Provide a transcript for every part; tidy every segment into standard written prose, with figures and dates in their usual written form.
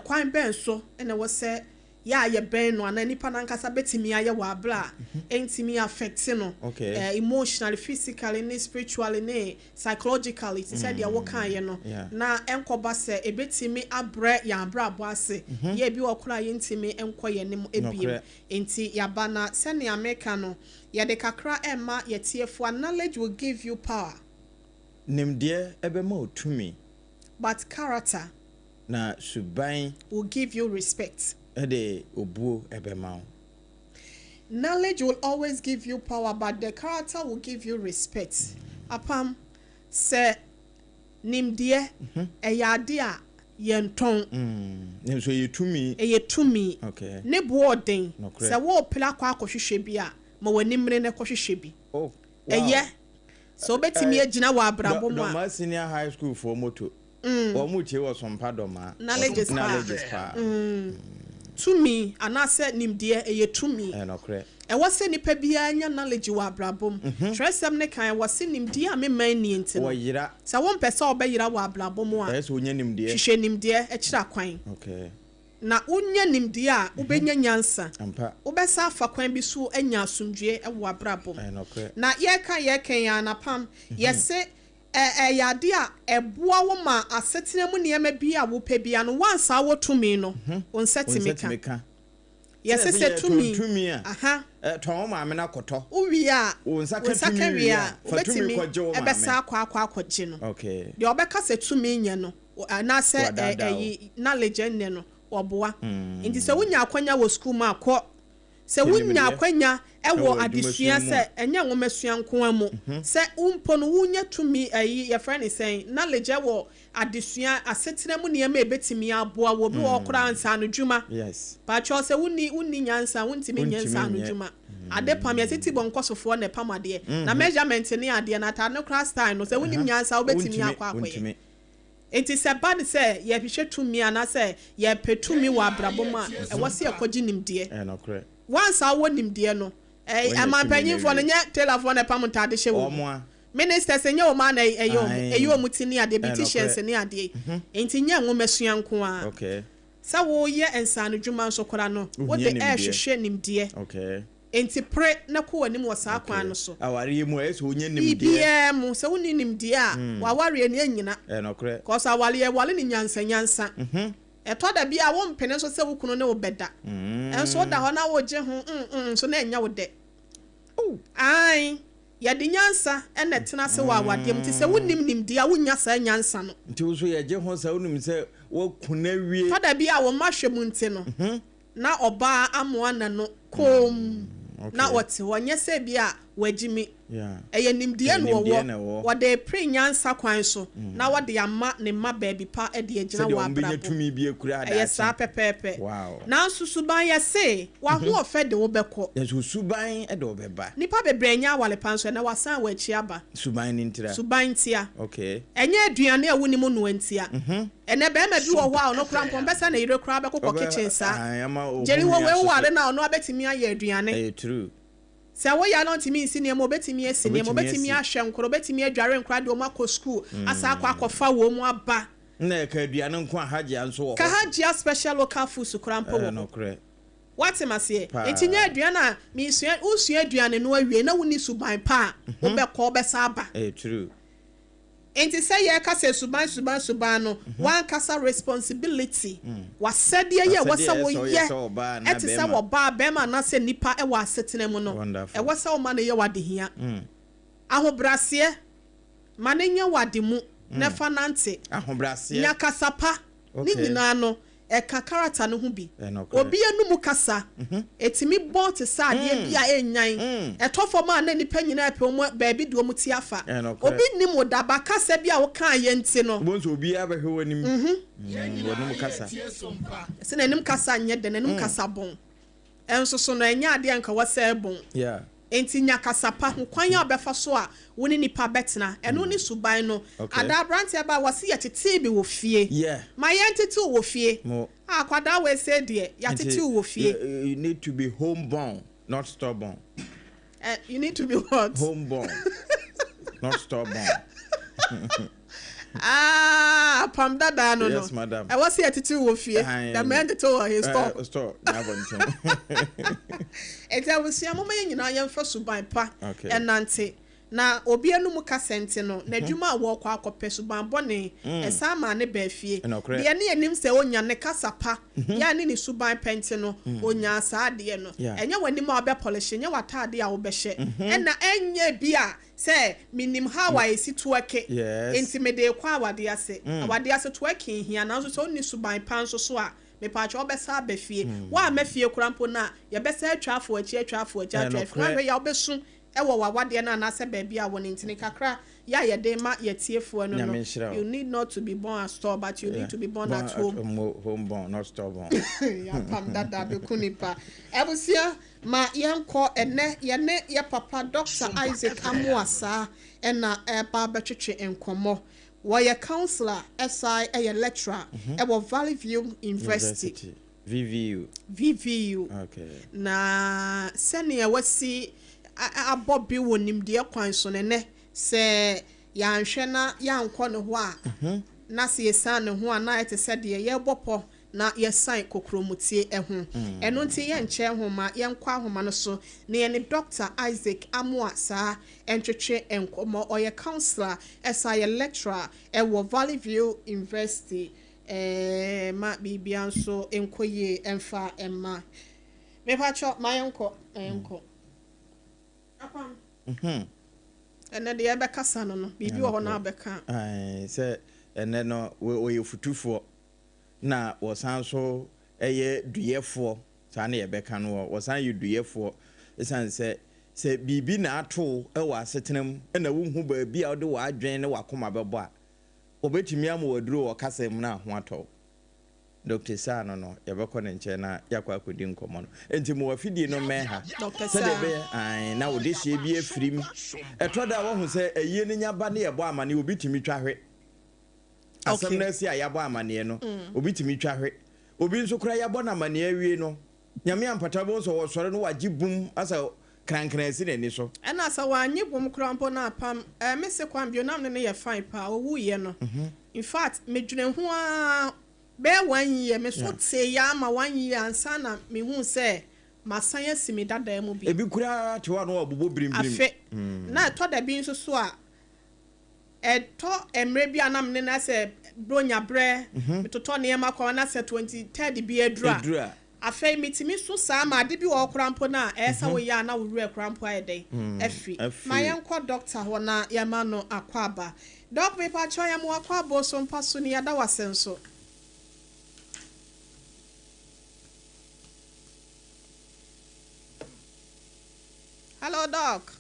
Ɛkwan bɛn so na ɛwɔ sɛ yɛ a yɛbɛn no anaa nipa no ankasa bɛtumi ayɛ wɔ abere a ɛntumi affect no emotionally, physically ne spiritually ne psychologically, te sɛ deɛ wokaeɛ no, na ɛnkɔba sɛ ɛbɛtumi abrɛ yɛn abrabɔ ase, yɛ ebi wɔ koraa a yɛntumi nkɔ yɛn anim ebiem. Nti yɛaba na sɛnea meka no, yɛde kakra ɛma yɛtiefoɔ a, knowledge will give you power. Nimdeɛ ɛbɛma wo tumi. But character na suban will give you respect. Ɛde obuo ɛbɛma wo. Knowledge will always give you power, but the character will give you respect. Apam sɛ nimdeɛ ɛyɛ ade a yɛntɔn. Nso ɛyɛ tumi. Ɛyɛ tumi. Ne boɔ ɔden. Sɛ wɔɔpere akɔ akɔhwehwɛ bi a, ma w'ani mmere na kɔhwehwɛ bi. Ɛyɛ sɛ wobɛtumi agyina wɔ abrabɔ mu a. Dɔmaa Senior High School foɔ moto. Wɔn mu tie wɔ Sompa Dɔmaa. Knowledge is power. Knowledge is power. Tumi anaasɛ nimdeɛ ɛyɛ tumi. Ɛnɔkorɛ. Ɛwɔ sɛ nipa biara nya knowledge wɔ abrabɔ mu. Twerɛsɛm ne kan wɔ se nimdeɛ a meman nie nti no. Wɔyera. Sɛ wompɛ sɛ wobɛyera wɔ abrabɔ mu a, ɛyɛ sɛ wonya nimdeɛ. Hwehwɛ nimdeɛ akyiri akwan. Na wonya nimdeɛ a, wobɛnya nyansa. Wobɛsa afa kwan bi so anya asomdwoeɛ wɔ abrabɔ mu. Ɛnɔkorɛ. Na yɛka yɛn anapam, yɛse ɛyɛ ade a ɛboa wo ma asetena mu nneɛma bi a wopɛ bia no, wansa wɔ tumi no, wo nsa tumi ka. Yɛse sɛ tumi a tɔn wo maame no akɔtɔ. Wowie a, wo nsa ka wo nsa ka tumi wie wie a, a, fa tumi wobɛtumi kɔgye wo maame. Ɛbɛsa akɔ akɔgye no. Deɛ ɔbɛka sɛ tumi nyɛ no, anaasɛ Wadaadaa wo. ɛyi knowledge nyɛ no, wɔboa. Nti sɛ wonya akwanya wɔ sukuu mu a, kɔ. Sɛ Sɛ wonya nimdeɛ akwanya ɛwɔ ɛwɔ adesua adwumasua mu sɛ a. Ɛnyɛ nwomasua nko ara mu, sɛ wo mpo no wonya tumi ɛyi yɛfrɛ ne sɛn, knowledge ɛwɔ adesua asetena mu nneɛma a ɛbɛtumi aboa wɔ bi wɔ hɔ koraa nsaano dwuma. Paatwɛ sɛ wonni nyansa, wontumi nyɛ Wontumi nsaano nyɛ. dwuma. Ade pam, yɛsɛ ti bɔ nkɔsofoɔ na ɛpam adeɛ na measurement ne adeɛ na ataade no koraa style no, sɛ wonim nyansa, wobɛtumi Wontumi, akɔ akɔyɛ. wontumi. Nti sɛ ba ne sɛ yɛhwehwɛ tumi anaasɛ yɛpɛ tumi wɔ abrabɔ mu a, ɛwɔ sɛ yɛkɔgye nimdeɛ. Ɛnɔkorɛ. Once a wowɔ nimdeɛ no, Woanya ɛma tumi no mpanyimfoɔ no awie. nyɛ tailorfoɔ na ɛpam ntaade hyɛ wɔ mu. Wɔn a. Ministers nyɛ wɔn a na ɛyɛ wɔn ɛyɛ wɔn ti ne adeɛ, beauticians Ɛnɔkorɛ. ne adeɛ. Nti nyɛ nwomasua nko ara. Sɛ woyɛ nsaano dwuma nso koraa no, Wohia wode nimdeɛ. ɛrehwehwɛ nimdeɛ. Nti pere na kɔ w'anim wɔ saa kwan no so. Awareɛ mu a, ɛyɛ sɛ wonya nimdeɛ. Biribiara mu sɛ wonni nimdeɛ a, wawareɛ ni anyina. Ɛnɔkorɛ. Cause awareɛ wale ne nyansa nyansa. Ɛtɔ da bi a wompene nso sɛ wo kunu ne wo bɛda. Ɛnso woda hɔ na wogye ho nso na ɛnyɛ wo dɛ. Ae, yɛde nyansa ɛna ɛtena ase wɔ awadeɛ mu. Nti sɛ wonnim nimdeɛ a, wonnya saa nyansa no. Nti wo so yɛgye ho sɛ wonim sɛ woaku no awie. Tɔ da bi a wo mma hwɛ mu nti no, na ɔbaa amoa n'ano komm na ɔte hɔ. Nyɛ sɛ bi a wagyi mi. Ɛyɛ nimdeɛ Ɛyɛ na nimdeɛ wɔwɔ. na ɛwɔ. Wɔde pere nyansa kwan so na wɔde ama ne mma baabi pa de agyina sɛdeɛ wɔ wɔn bɛnya abrabɔ. tumi bi akura Ɛyɛ saa adaakye. pɛpɛɛpɛ. Nanso suban yɛ se w'ahoɔfɛ de wo bɛkɔ. Nanso suban de wo bɛba. Nipa bebree nyɛ awale pa nso ɛnɛ wasan wɔ akyi aba. Suban ne ntira. Suban ntia. Ɛnyɛ aduane a wonim noa ntia. Ɛnɛ bɛrima bi wɔ hɔ a ɔno koraa mpo ɔmpɛ sɛ ne yere koraa bɛkokɔ kitchen saa. Ama wo Gyeri ho wɔ nua wei soso. ware no a, ɔno abɛtumi ayɛ aduane. Ɛyɛ true. Sɛ woyɛ no ntumi nsi nneɛma, obɛtumi asi nneɛma, Obɛtumi obɛtumi asi. ahwɛ nkora, obɛtumi adware nkora de wɔn akɔ school, asa akɔ akɔfa wɔn mu aba. Na ɛka aduane nko a, Hagyia nso wɔ hɔ. Kahagyia special local foods koraa mpo wɔ hɔ. Ɛnokorɛ. Wate ma seɛ? Paa. Nti nyɛ aduane a mesua, wosua aduane no awie na wonni suban pa a, wobɛkɔ wobɛsa aba. Ɛyɛ true. Nti sɛ yɛka sɛ suban suban suban no, wankasa responsibility, wasɛdeɛ yɛ ɛwɔ sɛ Wasɛdeɛ ɛsɛ woyɛ woyɛ sɛ ɔbaa anaa ɛte sɛ bɛrima. wɔbaa bɛrima anaasɛ nipa ɛwɔ asetena mu no, ɛwɔ sɛ woma no yɛ w'adehia. Ahobraseɛ ma ne nyɛ w'ade mu na fa nante. Ahobraseɛ. Nya kasa pa ne nyinaa no ɛka character no ho bi. Ɛnokorɛ. Obi anum kasa ɛtumi bɔ te sɛ adeɛ bi a ɛnyan ɛtɔ fam a na nipa nyinaa pɛ wɔn baabi de wɔn ti afa. Ɛnokorɛ. Obi nim wo daba kasa bi a wokaa yɛ nti no. Wobɛhu sɛ obiara bɛhwɛ w'anim. W'anim kasa. Sɛ n'anim kasa nyɛ dɛ, n'anim kasa bɔn ɛnso so no ɛnyɛ adeɛ nka wɔsɛ bɔn. Nti nya kasa pa ho kwan a ɔbɛfa so a wo ne nipa bɛtena, ɛno ne suban no. Ada aberanteɛ ba a wɔsi yɛtetee bi wɔ fie. Ma yɛn tete wɔ fie. Mo. A akwadaa wɔ ese deɛ yɛatete wɔ fie. You need to be homeborn, not stubborn. You need to be what? Homeborn, not stubborn. Ah, apam dadaa no no. Yes, madam. Ɛwɔ sɛ yɛtete wɔ fie. Aye. Na mɛ tete wɔ his store. Store, na abɔnten. Enti abusua, momma yɛn nyinaa yɛmfa suban pa ɛnante. Na obi anum kasa nti no, n'adwuma a wɔrekɔ akɔpɛ, suban bɔne, ɛsan maa ne baa fie. Ɛnɔkorɛ. Deɛ ne yɛnim sɛ onya ne kasa pa, yɛ ne ne suban pɛ nti no, onyaa saa adeɛ no. Ɛnyɛ w'anim a wobɛpɔlehye, ɛnyɛ w'atadeɛ a wobɛhyɛ. Ɛna ɛnyɛ bi a sɛ menim how a ɛsi twerk, nti mede kɔ awadeɛ ase. Awadeɛ ase twerking hia, nanso sɛ wonni suban pa nso so a, mepatwa wobɛsa aba fie. Woamma fie koraa mpo no a, yɛbɛsa atwa afo akyi, atwa afo akyi, atwa afo. Ɛnokorɛ. Woahwɛ yɛ a wobɛsu ɛwɔ w'awadeɛ no anaasɛ baabi a wɔ ne ntini kakra yɛ a yɛde ma yɛtiefoɔ no. Nyame nhyira wo. You need not to be born at store, but you need to be born at home. Home born, not store born. Yɛapam dada bɛku nipa. Abusua, ma yɛnkɔ ɛnɛ yɛne yɛ papa Dr. Isaac Amoasaa ɛna ɛba bɛtwetwe nkɔmmɔ. Wɔyɛ counselor, ɛsan ɛyɛ lecturer ɛwɔ Valley View University. VVU. VVU. Na sɛnea wasi abɔ bi wɔ nimdeɛ kwan so ne nɛ sɛ yɛanhwɛ na yɛankɔ ne hɔ a, na sɛ yɛsan ne ho a, na ɛte sɛ deɛ yɛrebɔ pɔ na yɛsan kokoromutie ho. Ɛno nti yɛnkyɛn homa, yɛnkɔ ahoma no so na yɛne Dr. Isaac Amoa saa ɛntwetwe nkɔmmɔ. Ɔyɛ counselor, ɛsan yɛ lecturer ɛwɔ Valley View University. Ma biribia nso nkɔ yie ɛmfa ɛma mepakyɛ. Ma yɛnkɔ, ma yɛnkɔ apam. Ɛnɛ deɛ yɛbɛkasa no, biribi wɔ hɔ na abɛka. Aye, sɛ ɛnɛ no wɔyɛ futufoɔ na wɔsan so ɛyɛ duyɛfoɔ saa na yɛbɛka no wɔ wɔsan yɛ duyɛfoɔ, ɛsiane sɛ biribi na ato ɛwɔ asetena mu ɛna wohu baabi a wode w'adwene ne w'akoma bɛbɔ a, wɔbɛtumi ama waduro wɔ kasa mu na ho atɔ. Dr. Saa no, yɛbɛkɔ ne nkyɛn na yɛakɔ akɔdi nkɔmmɔ no. Enti mo afidie no mmɛn ha Dr. sɛdeɛ Saa. ɛbɛyɛ ae na wode hyɛ bi afiri mu. Ɛtɔ da a wɔhu sɛ ayie no nya ba ne yɛbɔ amanneɛ, obi tumi twa hwe asɛm no asi a yɛabɔ amanneɛ no, obi tumi twa hwe. Obi nso kora yɛabɔ no amanneɛ awie no, Nyame ampata bɛhu sɛ wɔsɔre no wagye bum asɛ krankran asi n'ani so. Ɛna sɛ wanye bom koraa mpo no apam, me se kwan bio nam ne no yɛ fine paa. Ɔwuiɛ no, in fact, medwene ho a bɛyɛ one year me so tee ya ama one year ansa na mehu sɛ masan asi me dadaa mu bi. Ebi koraa te hɔ a na wɔbobɔ birimbirim. Afe na ɛtɔ da bi nso so a, ɛtɔ mmerɛ bi a na mene na sɛ bronya berɛ metotɔ nneɛma kɔ na sɛ 23rd bi aduru a, ɛduru a, afei metumi so saa ma ade bi wɔ hɔ koraa mpo no a ɛyɛ sɛ woyɛ a na wo werɛ koraa mpo ayɛ dɛn afiri. Afiri. Ma yɛnkɔ doctor hɔ na yɛma no akɔ aba. Doc, mepakyɛ, yɛ mo akɔ aba so mpa so ne yɛda wase nso. Hello, Doc.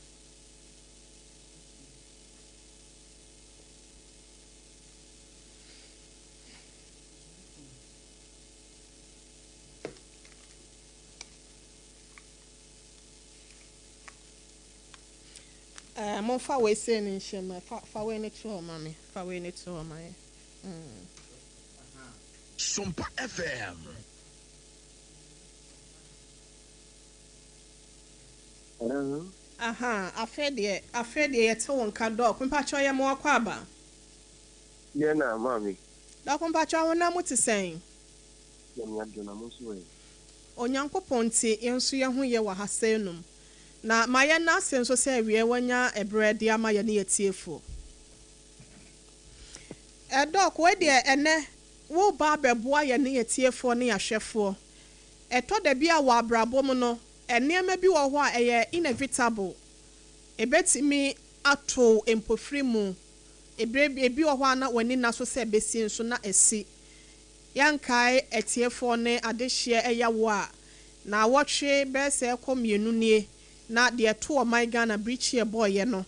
Momfa wei sei ne nhyɛ mu. Fa wei ne to hɔ ma me. Fa wei ne to hɔ ma yɛ. Sompa FM. Hello. Aha, afei deɛ yɛte wo nka, Doc. Mpakyɛ, yɛ mo akɔ aba. Yɛ na maame. Doc, mpakyɛ, ahonam mu te sɛn? Nyame adom, na mo nso ɛ? Onyankopɔn nti yɛn nso yɛn ho yɛ wɔ ha sɛ num. Na ma yɛn n'ase nso sɛ awie wanya ɛberɛ de ama yɛn ne yɛtiefoɔ. Doc, wei deɛ ɛnɛ woba abɛboa yɛn ne yɛtiefoɔ ne yɛahwɛfoɔ. Ɛtɔ da bi a wɔ abrabɔ mu no, nneɛma bi wɔ hɔ a ɛyɛ inevitable. Ebetumi ato mpofiri mu. Ebere bi ebi wɔ hɔ a na w'ani na so sɛ ebesi nso na esi. Yɛnkae atiefoɔ ne adehyeɛ ɛyɛ wo a na wɔtwe bɛyɛ sɛ ɛkɔ 2 nie na deɛ ɛto ɔman Ghana birikyi ɛbɔɔyɛ no.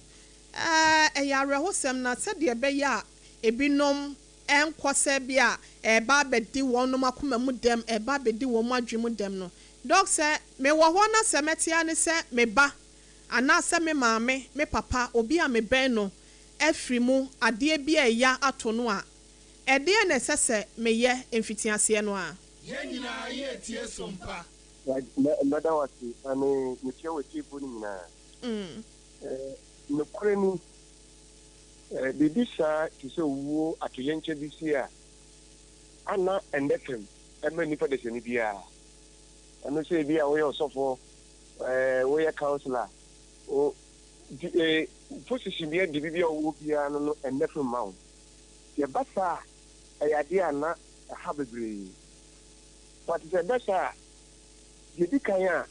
Ɛyɛ awerɛhosɛm na sɛdeɛ ɛbɛyɛ a ebinom ɛnkɔ sɛ bi a ɛba abɛdi wɔn akoma mu dɛm, ɛba abɛdi wɔn adwene mu dɛm no. Doc, sɛ mewɔ hɔ na sɛ mɛtea ne sɛ me ba anaasɛ me maame, me papa, obi a mebɛn no afiri mu, adeɛ bi a ɛya ato no a, ɛdeɛ na ɛsɛ sɛ meyɛ mfitiaseɛ no a? Yɛn nyinaa yɛtie Sompa. Mɛda wo ase ane mekyia w'atiefoɔ no nyinaa. Nokorɛ ni. Biribi saa te sɛ owuo, atoyɛnkyɛ bi si a, ana ɛnnɛ fam ɛma nnipa dasani biara? Ɛno sɛ ebi a woyɛ ɔsɔfoɔ, woyɛ councilor, wo di position bi adi bi a wowɔ biara no no ɛnnɛ fam ma wo. Nti ɛba saa a, ɛyɛ adeɛ a na ɛha bebree. But sɛ ɛba saa a, deɛ ɛdi kan a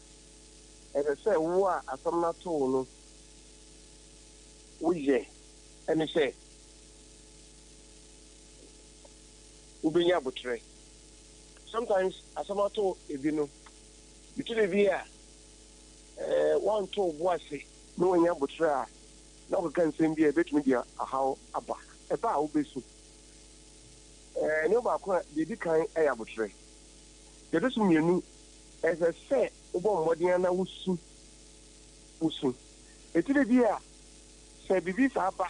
ɛsɛ sɛ wo a asɛm no ato wo no woyɛ ne sɛ wobɛnya aboterɛ. Sometimes asɛm ato ebi no, ɛtɔ da bi a woanto wo bo ase na woannya aboterɛ a, na wokeka nsɛm bi a ɛbɛtumi de ahaw aba. Ɛba a wobɛsu. Nneɛma baako a deɛ ɛdi kan yɛ aboterɛ. Deɛ ɛtɔ so mmienu, ɛsɛ sɛ wobɔ mmɔden ara na wosu. Wosu. Ɛtɔ da bi a, sɛ biribi saa ba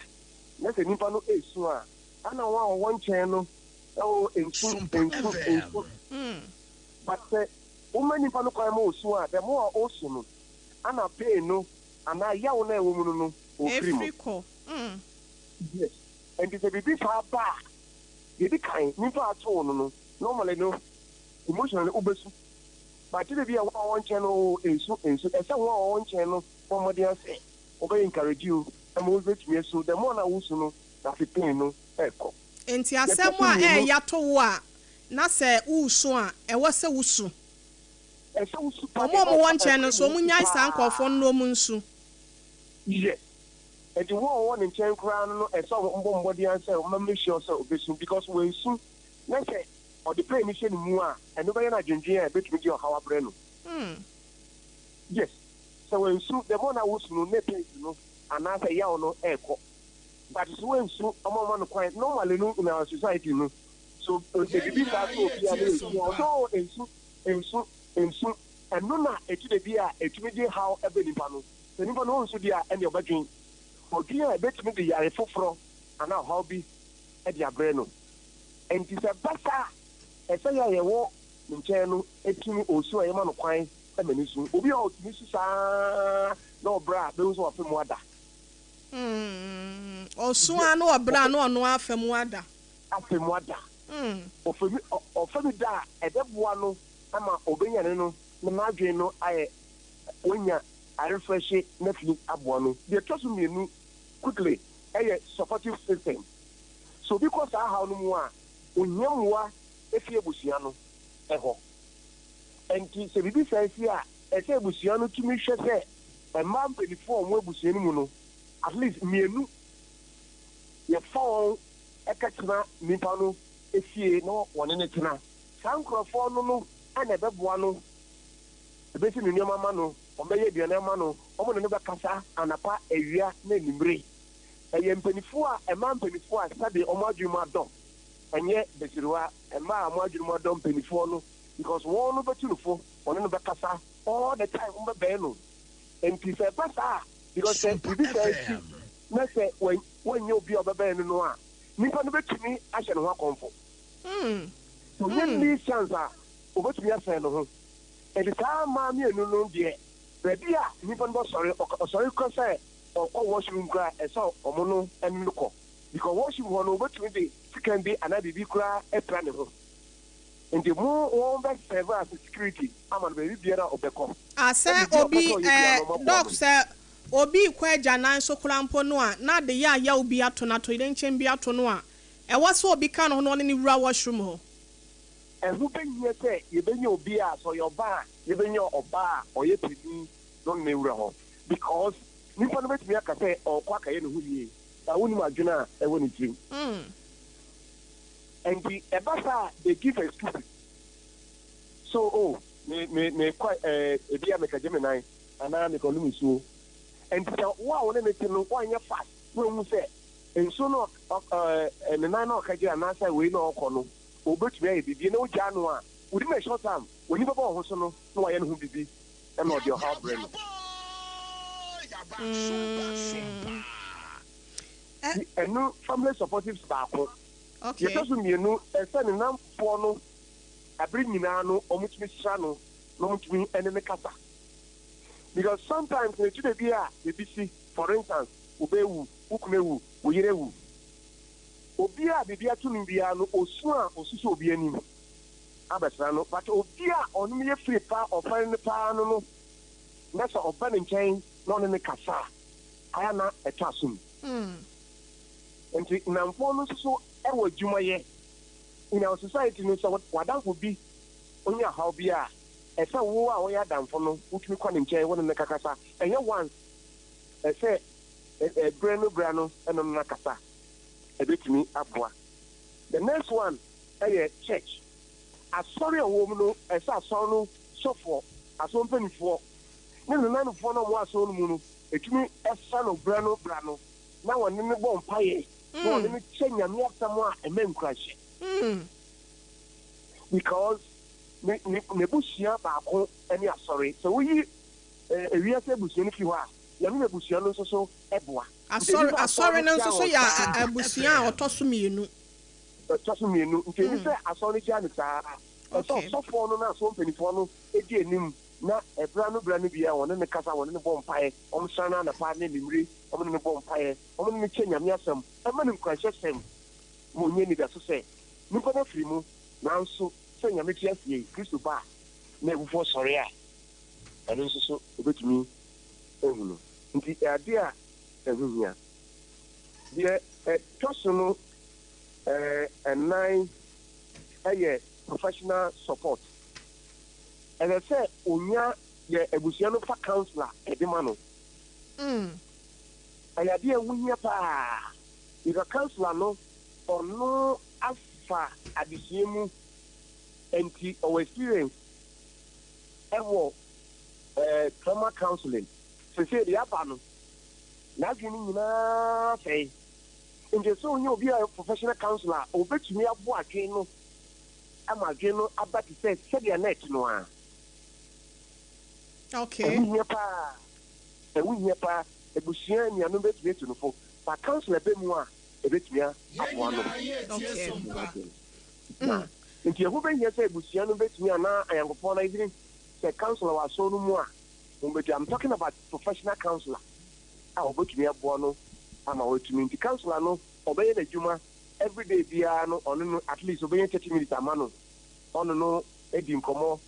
na sɛ nipa no resu a, ana wɔn a wɔwɔ nkyɛn no, oh, nsu, nsu, nsu. But sɛ woma nipa no kwan ma osu a, the more a ɔresu no, ana pain no anaa yaw no a ɛwɔ mu no no, ɔrefiri mu. Ɛfiri kɔ. Yes. Nti sɛ biribi saa ba a, deɛ ɛdi kan, nipa a ato wo no no, normally no, emotionally wobɛsu. But ɛtɔ da bi a wɔn a wɔwɔ nkyɛn no, oh, nsu, nsu. Ɛsɛ wɔn a wɔwɔ nkyɛn no bɔ mmɔden ara sɛ wɔbɛyɛ encourage you ma wobɛtumi asu. The more no a wosu no, na afei pain no ɛrekɔ. Nti Deɛ ɛtɔ asɛm so a mmienu. ɛɛya to wo a, na sɛ woresu a, ɛwɔ sɛ wosu. Ɛsɛ wosu paa, Wɔn a ɛma wɔwɔ nkyɛn no ɛma nso, wosu wɔnnyae saa paa. nkurɔfoɔ no na wɔnsu. Yes. Nti wɔn a wɔwɔ ne nkyɛn koraa no no, ɛsɛ wɔbɔ mmɔden ara sɛ wɔbɛ make sure sɛ ɔbɛsu because wansu na sɛ ɔde pain no hyɛ ne mu a, ɛno bɛyɛ no adwendwen a ɛbɛtumi de ɔhaw abrɛ no. Yes. Sɛ wansu, the more na wosu no na pains no anaasɛ yaw no ɛrekɔ. But sɛ wansu, ɔma ɔma no kwan, normally no in our society no, so Yɛn biribi saa nyinaa to obi a yɛretie na yɛsu a, Sompa. ɔsɛ oh nsu, nsu, nsu. Ɛno na ɛtu da bi a ɛtumi de haw ba nipa no. Sɛ nipa no ɔnsu deɛ a, ɛnneɛ ɔbɛdwen. Ɔdwen a ɛbɛtumi de yare foforɔ anaa ɔhaw bi de abrɛ no. Ɛnti sɛ ɛba saa a, ɛsɛ yɛ a yɛwɔ ne nkyɛn no tumi ɔsu a yɛma no kwan ma no su. Obi a ɔtumi su saa ara na ɔbrɛ a, bɛhu sɛ wafa mu ada. Ɔsu Yes, ara na ɔbrɛ a ɔfa na ɔno ara afa mu ada. Afa mu ada. Ɔfa mu, ɔfa mu da a, ɛbɛboa no ama ɔbɛnyane no na n'adwene no ayɛ, wanya arefrɛhye na afei aboa no. Deɛ ɛtɔ so mmienu quickly yɛ supportive system. Sɛ obi kɔ saa haw no mu a, ohia mmoa fi abusua no hɔ. Enti sɛ biribi saa si a, ɛsɛ sɛ abusua no tumi hwɛ sɛ mmaa mpanyinfoɔ a wɔwɔ abusua no mu no, at least mmienu, yɛfa wɔn kɛtena nipa no fie na wɔne no tena. Saa nkurɔfoɔ no no na ɛbɛboa no, ɛbɛsi ne nneɛma ama no, wɔbɛyɛ aduane ama no, wɔne no bɛkasa anapa, awia ne anwummere. Ɛyɛ mpaninfoɔ a, mmaa mpaninfoɔ a sɛdeɛ wɔn adwene mu adɔ, ɛnyɛ basiriwa, mmaa a wɔn adwene mu adɔ mpaninfoɔ no because wɔn no bɛtu no fo, wɔne no bɛkasa all the time, wɔn bɛbɛn no. Nti sɛ ɛba saa a, because sɛ Sompa biribi saa si FM. na sɛ wɔannya obi a ɔbɛbɛn no no a, nipa no bɛtumi ahyɛ ne ho akɔmfo. Sɛ ɔnya least chance a, ɔbɛtumi asɛn ne ho. Nti saa mmaa mmienu no deɛ, baabi a nipa no bɛsɔre, ɔsɔre kɔ sɛ ɔkɔ washroom koraa a, ɛsɛ ɔmo no ne no kɔ. Because washroom hɔ no, ɔbɛtumi de sekan bi anaa biribi koraa apira ne ho. Nti mo wɔn bɛ serve as security ama no baabi biara a ɔbɛkɔ. Ah Na sɛ biribi a ɔpɛ obi sɛ ɔyɛ biara eh no, ɔmo aboa Doc no. sɛ obi rekɔ agyanan so koraa mpo no a na adeyɛ a yaw bi ato no atoyerɛnkyɛm bi ato no a ɛwɔ sɛ obi ka ne ho na ɔne no wura washroom hɔ. Ɛho bɛhia sɛ yɛbɛnya obi a sɛ ɔyɛ ɔbaa a yɛbɛnya ɔbaa a ɔyɛ panin na ɔne no awura hɔ because nipa no bɛtumi aka sɛ ɔrekɔ akɛyɛ ne ho yie but wonnim adwene a ɛwɔ ne tirim. Ɛnti ɛba saa a they give excuses so oh me me mekɔ eh ebia mekɛgye me nan anaa mekɔnom nsuo. Ɛnti sɛ wo a wo ne no te no woanyɛ fast na wahu sɛ nsuo no ɔ ɔ ne nan na ɔkɛgye anaasɛ wei na ɔrekɔ no ɔbɛtumi ayɛ biribi na wogyaa no a within a short time w'ani bɛba wo ho so no na wayɛ ne ho biribi na ɔde ɔhaw brɛ no. Nti ɛno family supportives baako. Deɛ ɛtɔ so mmienu, ɛsɛ ne nnamfoɔ no abere nyinaa no wɔtumi sra no na wɔtumi ne no kasa because sometimes no ɛtu da bi a biribi si, for instance. Wo ba awu, wo kunu awu, wo yere awu. Obi a biribi ato no biara no, osu a osusu obi anim abɛsra no. But obi a ɔne no yɛ firi paa, ɔfɛre no paa no no, na sɛ ɔba ne nkyɛn na ɔne no kasa a, ayɛ a na ɛtɔ asom. Nti nnamfoɔ no nso so wɔ adwuma yɛ. In our society no, sɛ w'adamfo bi onya haw bi a, ɛsɛ wo a woyɛ adamfo no wotumi kɔ ne nkyɛn wo ne no kakasa. Ɛnyɛ once, ɛsɛ berɛ no berɛ ano ɛno no nakasa. Ɛbɛtumi aboa. The next one yɛ church. Asɔre a ɔwɔ mu no, ɛsɛ asɔre no sɔfoɔ, asɔre mpanimfoɔ ne nananofoɔ no a wɔwɔ asɔre no mu no, ɛtumi ɛfa no berɛ no berɛ ano na wɔne no bɔ mpaeɛ na wɔne no kyɛ Nyame asɛm a ɛma nkuranhyɛ. Because ne ne n'abusua baako ne asɔre. Sɛ woyi ewiase abusua no fi hɔ a, Nyame abusua no nso so boa. Nti Asɔre ɛni sɛ asɔre asɔre no no gyaa nso so wɔn yɛ saa. abusua a ɔtɔ so mmienu. Ɛtɔ so mmienu. Nti ɛni sɛ asɔre no gyaa no saa. Ɛsɛ ɔsɔfoɔ no ne asɔre mpanimfoɔ no di anim na ɛberɛ ano berɛ ano biara wɔne no kasa, wɔne no bɔ mpaeɛ, wɔsra no anapa ne anwummere, wɔne no bɔ mpaeɛ, wɔne no kyɛ Nyame asɛm, ɛma no nkuranhyɛsɛm ma ɔnya anidaso sɛ nnipa no afiri mu, nanso sɛ Nyame te aseɛ yi, Kristo ba a, na awufoɔ sɔre a, ɛno nso so ɔbɛtumi ahu no. Nti ɛyɛ adeɛ a ɛho hia. Deɛ ɛtɔ so no ɛnan yɛ professional support. Ɛsɛ sɛ ɔnya deɛ abusua no fa counsellor de ma no. Ɛyɛ adeɛ a ɛho hia paa. Because counsellor no, ɔno afa adesua mu nti ɔwɔ experience wɔ trauma counselling. Seesei deɛ aba no, n'adwene no nyinaa asɛe. Nti ɛsɛ sɛ ɔnya obi a ɔyɛ professional counsellor a ɔbɛtumi aboa adwene no ama adwene no aba te sɛ sɛdeɛ na ɛte no ara. Ɛho hia paa. Ɛho hia paa. Abusua, anuanom bɛtumi atu no fo, but counsellor ba mu a, ɛbɛtumi aboa no. Na nti ɛho bɛhia sɛ abusua no bɛtumi anaa ayɔnkofoɔ no, even sɛ counsellor wɔ asɔre no mu a, wɔbɛtumi, I'm talking about professional counsellor a ɔbɛtumi aboa no ama watumi. Nti counsellor no, ɔbɛyɛ n'adwuma everyday biara no, ɔne no at least ɔbɛnya 30 minutes ama no, ɔne no adi nkɔmmɔ,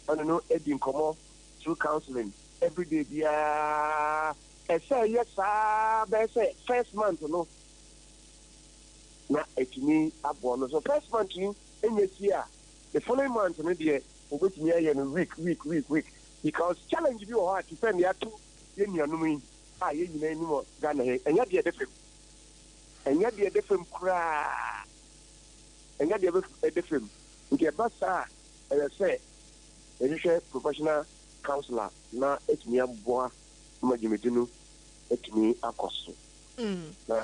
ɔne no adi nkɔmmɔ through counselling everyday biara. Ɛsɛ ɛyɛ saa bɛyɛ sɛ first month no na atumi aboa no. So first month no nyɛ sie a, the following month no deɛ wɔbɛtumi ayɛ no week week week week, because challenge bi wɔ hɔ a te sɛ nea ato yɛn nuanom yi a yɛn nyinaa nim wɔ Ghana ha yi, ɛnyɛ deɛ ɛda fam. Ɛnyɛ deɛ ɛda fam koraa. Ɛnyɛ deɛ ɛda fam. Nti ɛba saa a, ɛyɛ sɛ yɛhwehwɛ professional counsellor na atumi aboa ma dwumadi no atumi akɔ so na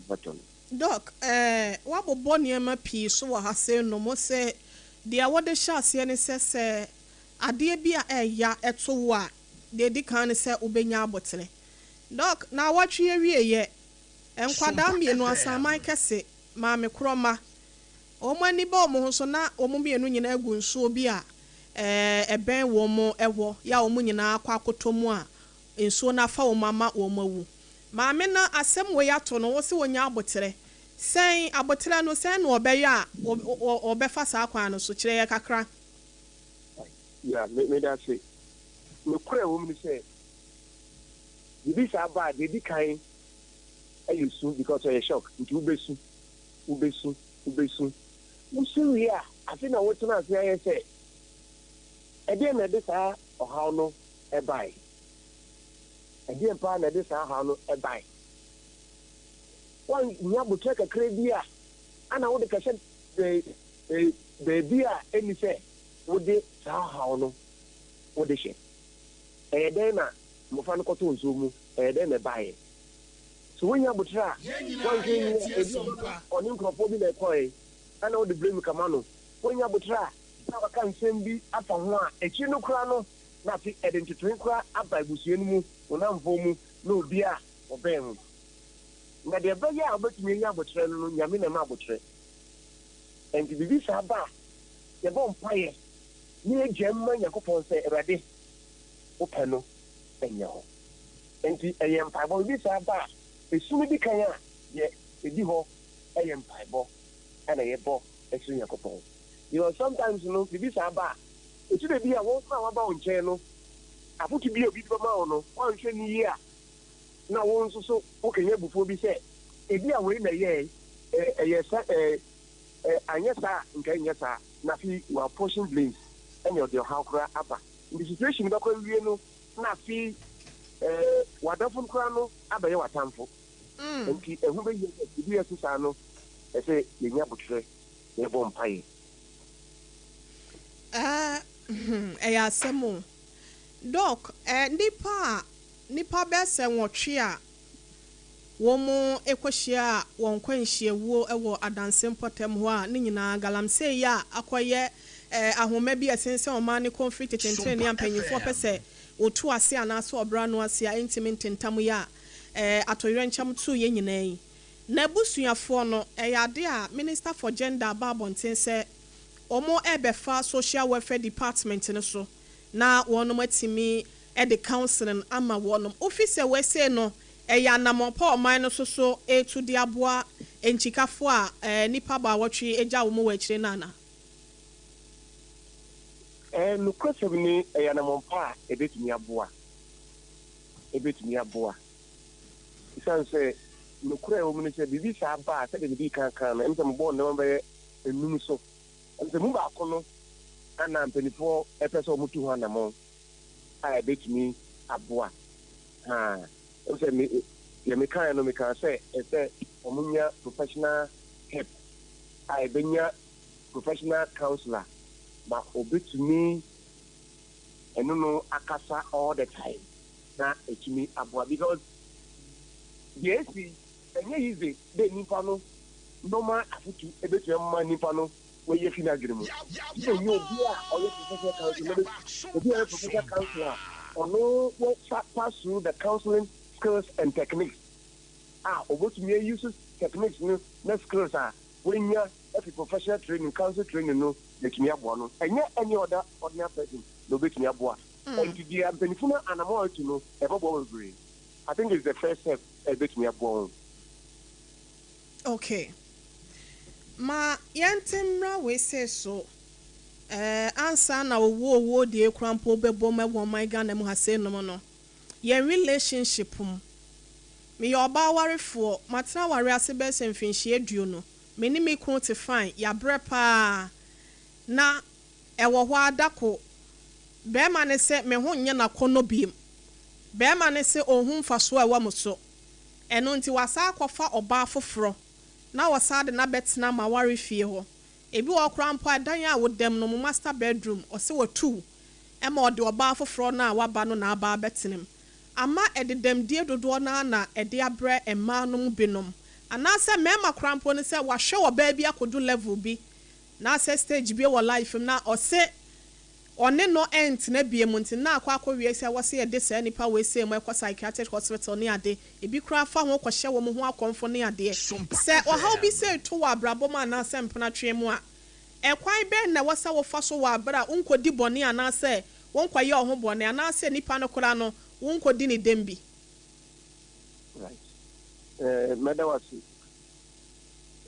atɔ no. Doc, eh, woabobɔ nneɛma pii so wɔ ha sei nom. Wose deɛ wode hyɛ aseɛ ne sɛ, sɛ adeɛ bi a ɛɛya to wo a, deɛ ɛdi kan ne sɛ wobɛnya aboterɛ. Doc, naawɔtwe awieɛ, nkwadaa mmienu, asaman kɛse, maame korɔ mma, wɔn ani ba wɔn ho so na wɔn mmienu nyinaa gu nsuo bi a ɛbɛn wɔn hɔ, yɛ a wɔn nyinaa akɔ akɔtɔ mu a nsuo no afa wɔn ama wɔn awu. Maame no asɛm wei ato no, wose ɔnya aboterɛ. Sɛn? Aboterɛ no, sɛn na ɔbɛyɛ a ɔbɛfa saa kwan no so? Kyerɛ yɛ kakra. Yeah, me, meda ase. Nokorɛ a ɛwɔ mu ne sɛ, biribi saa ba a, deɛ ɛdi kan yɛ su because ɛyɛ shock, nti wobɛsu, wobɛsu, wobɛsu. Wosu wie a, afei na wotena ase ayɛ sɛ, ɛdeɛn na ɛde saa ɔhaw no bae? Ɛdeɛn paa na ɛde saa haw no bae? Woannya aboterɛ kakra bi a, ana wode kɛhyɛ baabi a ɛnni sɛ wode saa haw no wode hyɛ? Ɛyɛ dɛn na mmɔfra no kɔtɔɔ nsuo mu? Ɛyɛ dɛn na ɛbaeɛ? So woannya aboterɛ a, woanhwɛ anyi a, ebia na ɔne nkurɔfoɔ bi na ɛkɔeɛ, ɛna wode blame kama no. Woannya aboterɛ a, na waka nsɛm bi afa ho a, akyiri no koraa no, na afei ɛde ntotoe koraa aba abusua no mu, wo nnamfoɔ mu, ne obi a wɔbɛn ho. Na deɛ ɛbɛyɛ a wobɛtumi anya aboterɛ no no, Nyame na ɛma aboterɛ. Ɛnti biribi saa ba a, yɛbɔ mpaeɛ na yɛgyaam ma Nyankopɔn sɛ, Awurade, wo pɛ no nyɛ hɔ. Ɛnti ɛyɛ mpaebɔ. Biribi saa ba a, Esu no di kan a, deɛ ɛdi hɔ yɛ mpaebɔ na yɛbɔ srɛ Nyankopɔn. Because sometimes no, biribi saa ba a, ɛtu da bi a wɔn koraa a wɔaba wo nkyɛn no, afotu bi a obi de bɛma wo no, woanhwɛ no yie a, na wo nso so wokanya abufuo bi sɛ, ebi a wei na ɛyɛɛe, ɛyɛ sɛ ɛɛ, anyɛ saa a nka ɛnyɛ saa. Na afei w'apportion blames ɛna ɔde ɔhaw koraa aba. Nti situation no bɛkɔ awie no, na afei w'adamfo no koraa no abɛyɛ w'atamfo. Nti ɛho bɛhia sɛ biribi a ɛte saa no, ɛsɛ yɛnya aboterɛ na yɛbɔ mpaeɛ. Ɛɛ hmm ɛyɛ asɛm o. Doc, eh, nnipa a, nnipa bɛyɛ sɛ nwɔtwe a wɔkɔhyiaa wɔn nkwanhyiawuo wɔ Adanse mpɔtam hɔ a ne nyinaa galamsey yi a akɔyɛ ahoma bi a ɛsensɛn ɔman no kɔn firi tete ntenenee a mpanyimfoɔ pɛ sɛ wɔtu ase anaasɛ wɔbrɛ ano ase a ɛntumi ntentam yi a atoyerɛnkyɛm too yɛn nyinaa yi. N'abusuafoɔ no, ɛyɛ adeɛ a Minister for Gender aba abɔnten sɛ wɔrebɛfa Social Welfare Department no so na wɔnom atumi de counselling ama wɔnom. Wofi sɛ wei no ɛyɛ anamɔn pa a ɔman no nso so retu de aboa nkyikafoɔ a nnipa baawɔtwe agya wɔn wɔ akyire no anaa? Nokwasɛm ni, ɛyɛ anammɔn pa a ebetumi aboa. Ebetumi aboa. Esiane sɛ nokorɛ a ɛwɔ mu ne sɛ, biribi saa ba a, sɛdeɛ medii kan kaa no, ɛne sɛ mobɔɔ nneɛma bɛyɛ nnum so. Ɛne sɛ mu baako no na mpanimfoɔ pɛ sɛ wɔtu ho anammɔn a ɛbɛtumi aboa. Haa. Ɛne sɛ me, deɛ mekaeɛ no, mekaa sɛ ɛsɛ sɛ wɔnya professional help a ɛbɛnya professional counsellor ma ɔbɛtumi ɛno no akasa all the time na ɛtumi aboa because deɛ ɛsi ɛnyɛ easy dɛ nipa no normal afotu ɛbɛtumi ama nipa no wayi afi n'adwene mu. Gye sɛ ɔnya obi a ɔyɛ professional counsellor na bɛ obi a ɔyɛ professional counsellor a ɔno wɔ pass through the counselling skills and techniques a ɔbɛtumi a use techniques no na skills a wanya afi professional training, council training no betumi aboa no. Ɛnyɛ any other ordinary person na obetumi aboa. Ɛnti deɛ mpanyinfo no anamɔn a atu no, ɛbɛboa wɔn bebree. I think it's the first step a ebetumi aboa wɔn. Okay. Ma yɛnte mmra wei sei so eh, ansa na owuo owuo deɛ kura mpo bɛbom wɔ ɔman Ghana mu ha sei nom no, yɛn relationship mu. Meyɛ ɔbaa warefoɔ, matena awareɛ ase bɛyɛ sɛ mfinhyia 20. Me ne me kunu te fine, yɛabrɛ paa. Na ɛwɔ hɔ ara da ko, barima no se me ho nyɛ no akɔnnɔ biom. Barima no se ɔnhu mfasoɔ a ɛwɔ me so. Ɛno nti wasan akɔfa ɔbaa foforɔ na ɔsan de no abɛtena m'aware fie hɔ. Ebi wɔ hɔ koraa mpo a, dan a woda mu no, mo master bedroom, ɔse watu wo ma ɔde ɔbaa foforɔ no a waba no na aba abɛtena mu. Ama ɛde dɛmdie dodoɔ no ara na ɛde abrɛ mmaa no mu binom. Anaasɛ mmarima koraa mpo no sɛ wahwɛ ɔbaa bi akɔdu level bi naasɛ stage bi wɔ life mu na ɔse ɔne no ɛntena biom nti na akɔ akɔwie sɛ wɔse yɛde saa nipa wei sei mu ɛkɔ psychiatric hospital ne ade, ebi koraa fa ho kɔhyɛ wɔn ho akɔmfo ne adeɛ. Sɛ ɔhaw bi sei to wɔ abrabɔ mu anaasɛ mpenatweɛ mu a, ɛkwan bɛn na ɛwɔ sɛ wofa so wɔ aberɛ a wonkɔdi bɔne anaasɛ wonkɔyɛ wo ho bɔne anaasɛ nipa no koraa no wonkɔdi ne dɛm bi? Right. Eh, mɛda wo ase.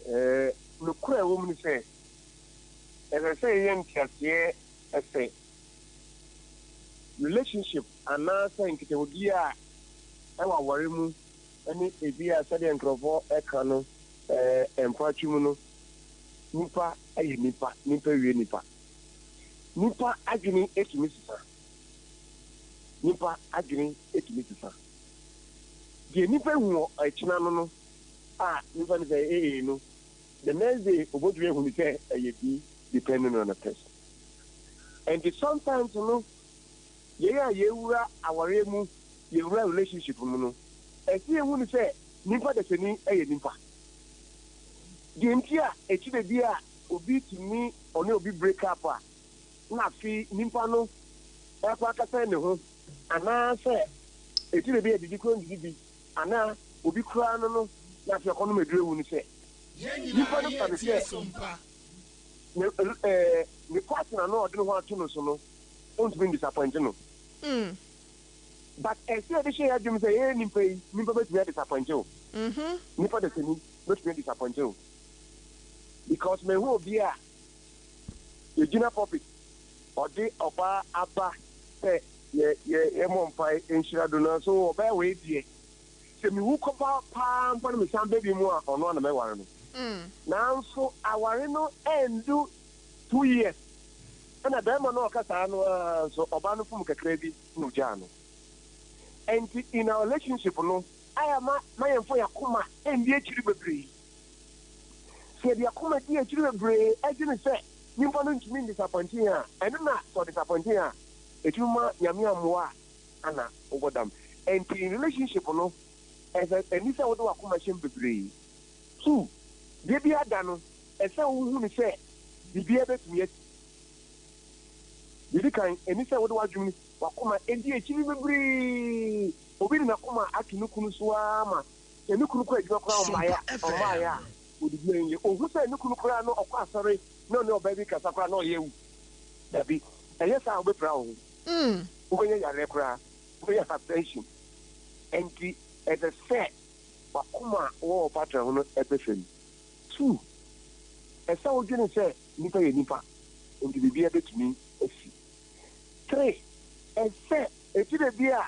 Eh, nokorɛ a ɛwɔ mu ne sɛ, ɛsɛ sɛ yɛnya nteaseɛ sɛ relationship anaasɛ nkitahodie a ɛwɔ aware mu ne ebi a sɛdeɛ nkurɔfoɔ ka no eh, mpratwe mu no, nipa yɛ nipa, nipa wie nipa. Nipa adwene tumi sesa. Nipa adwene tumi sesa. Deɛ nipa hu wɔ ɛkyena no no a nipa no sɛ ɛyɛ A no, the next day obotumi ahu no sɛ ɛyɛ B depending on the person. Ɛnti sometimes no yɛn a yɛwura awareɛ mu, yɛwura relationship mu no, ɛsɛ yɛhu no sɛ nipa dasani yɛ nipa. Deɛ nti a ɛkyerɛ bi a obi tumi ɔne obi break up a na afei nipa no ɛkɔ akasa ne ho anaasɛ ɛkyerɛ bi a didi kora ndidi bi anaa obi koraa no no na afei ɔkɔnom aduru awu no sɛ nipa no fa no sɛ ne ɛɛ ne partner no a ɔde ne ho ato no so no ɔntumi ndisappoint no. But ɛsɛ yɛde hyɛ yɛn adwene mu sɛ yɛyɛ nipa yi, nipa bɛtumi adisappoint wo. Nipa dasani bɛtumi adisappoint wo because mehu obi a yɛgyina pulpit ɔde ɔbaa aba sɛ yɛ yɛ yɛmmɔ mpae nhyira do no so ɔbaa wei deɛ sɛ mewu kɔpa paa mpo na mesan ba bi mu a ɔno ana mɛware no. Nanso aware no andu 2 years ɛna bɛrima no a ɔka saa no ara nso ɔbaa no fom kakra bi na ogyaa no. Ɛnti in our relationship no ayɛ ma ma yɛmfa yɛn akoma ndi akyiri bebree. Sɛ yɛde akoma di akyiri bebree adwene sɛ nyimpa no ntumi ndisappoint yɛn a, ɛno na sɛ ɔdisappoint yɛn a ɛtumi ma Nyame ammoa a ana wobɔ dam. Ɛnti in relationship no ɛsɛ ɛni sɛ wode w'akoma hyɛ mu bebree. Two, deɛ bi ada no ɛsɛ wohu ne sɛ biribiara bɛtumi asi. Deɛ kan ɛni sɛ wode w'adwene w'akoma edi akyiri bebree. Obi de n'akoma ato ne kunu so ara ma sɛ ne kunu kɔ adwuma koraa ɔmmaeɛ a ɔmmaeɛ a odidi ɛnyɛ ohu sɛ ne kunu koraa no ɔkɔ asɔre na ɔne ɔbaa bi kasa koraa na ɔyɛ awu. Dabi, ɛyɛ saa a wobɛpira wo ho, wobɛnya yareɛ koraa, wobɛnya hypertension. Ɛnti ɛsɛ sɛ w'akoma a wowɔ wɔ partner ho no ɛbɛ fam. Two, ɛsɛ wodwene sɛ nipa yɛ nipa nti biribiara bɛtumi asi. Three, ɛsɛ ɛti da bi a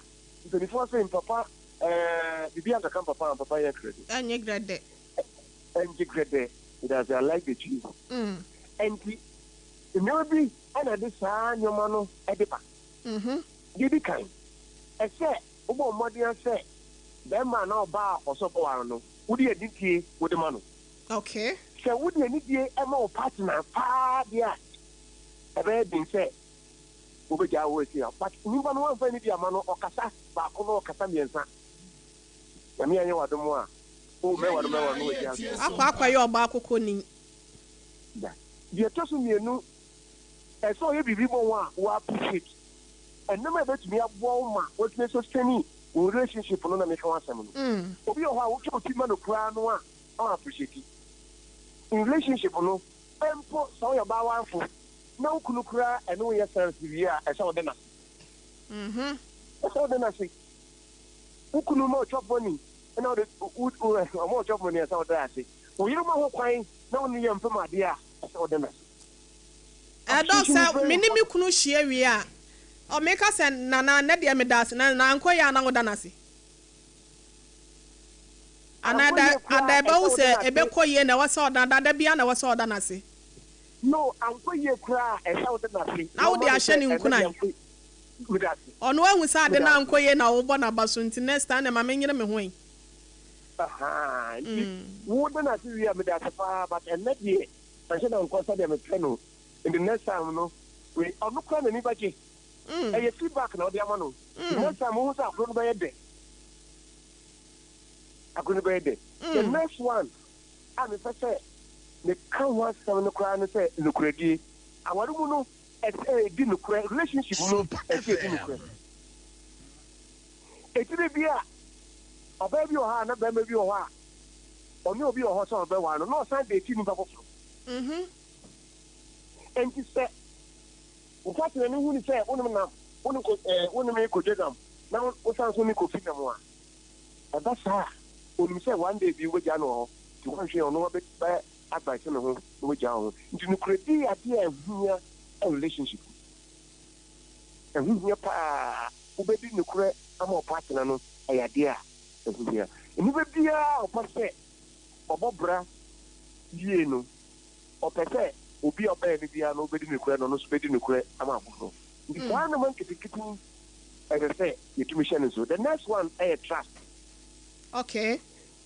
mpanimfoɔ sɛ mpapa biribi ankaka mpapa a mpapa yɛ grɛdɛ. Ɛnyɛ grɛdɛ. Ɛngye grɛdɛ. It has I like the cheese. Ɛnti nneɛma bi ɛna de saa nneɛma no ɛde ba. Deɛ di kan, ɛsɛ wobɔ mmɔden sɛ bɛrima na ɔbaa a ɔsɔ bɔware no, wode anidie wode ma no. Sɛ wode anidie ɛma wo partner paa deɛ a, ɛbɛyɛ den sɛ wobɛgyaa wo asi ha. But nipa no wamfa anidie ama no, ɔkasa baako na ɔkasa mmiɛnsa. Nyame anyɛ w'adom a, o mɛware mɛware no wagya so. Akɔ akɔyɛ ɔbaa koko ni. Da. Deɛ ɛtɔ so mmienu, ɛsɛ ɔyɛ biribi bɔ ho a wo appreciate. Ɛnam a ɛbɛtumi aboa wo ma watumi sustain wo relationship no na meka ho asɛm no. Obi wɔ hɔ a wotwa wo ti ma no koraa no a ɔn appreciate. In relationship no, mpo sɛ woyɛ ɔbaa warfo na wo kunu koraa ɛne wo yɛ sex wie a, ɛsɛ wode n'ase. Ɛsɛ wode n'ase. Wo kunu ma ɔchop money ɛna wode wo ɔma ɔchop money, ɛsɛ wode ase. Wo yere ma ho kwan na wo ne yɛ mpem adeɛ a, ɛsɛ wode n'ase. Ɛdɔ sɛ me ne me kunu hyia wie a, ɔmeka sɛ nana ne deɛ meda ase na na ankɔ yɛ a na woda n'ase. Anaa da ada ɛbɛwo sɛ ɛbɛkɔ yie na ɛwɔ sɛ ɔda dada bia na ɛwɔ sɛ ɔda n'ase. No, ankɔ yie koraa ɛsɛ wode n'ase. Na wode ahyɛ ne nkunan. Ɔno ahu sɛ ade na ankɔ yie na wobɔ n'aba so, nti next time na ma menyere me ho yi. Nti wode n'ase wie a, meda ase paa, but ɛnɛ deɛ ɛhyɛ na nkɔ sɛdeɛ mepɛ no. In the next time no, wei ɔno koraa n'ani bɛgye. Ɛyɛ feedback na ɔde ama no. The next time wohu sɛ agorɔ no bɛyɛ dɛ, agorɔ no bɛyɛ dɛ. The next one a mepɛ sɛ meka ho asɛm no koraa ne sɛ nokoradie. Aware mu no, ɛsɛ ɛdi nokorɛ. Relationship mu ɛsɛ ɛdi nokorɛ. Ɛtiri bi a ɔbaa bi wɔ hɔ a na bɛrima bi wɔ hɔ a ɔne obi wɔ hɔ sɛ ɔbɛware no na ɔsan de eti nipa foforɔ. Nti sɛ wo partner no hu ni sɛ wonem nam wonem ko wonem kodwa nam na wosan so ne Kofi nam a, ɛba saa a onim sɛ one day bi wobɛgya no wɔ hɔ, nti wɔnhwɛ ɔno bɛ advice ne ho na wagya wo ho. Nti nokorɛdi yɛ adeɛ a ɛho hia wɔ relationship mu. Ɛho hia paa. Wobɛdi nokorɛ ama wo partner no, ɛyɛ adeɛ a ɛho hia. Nnipa biara a ɔpɛ sɛ ɔbɔ bra yie no, ɔpɛ sɛ obi a ɔbɛyɛ no biara no wobɛdi nokorɛ na ɔno nso bɛdi nokorɛ ama afoforɔ. Nti saa nneɛma nketenkete yi ɛsɛ sɛ yɛtumi hyɛ no nso. The next one ɛyɛ trust.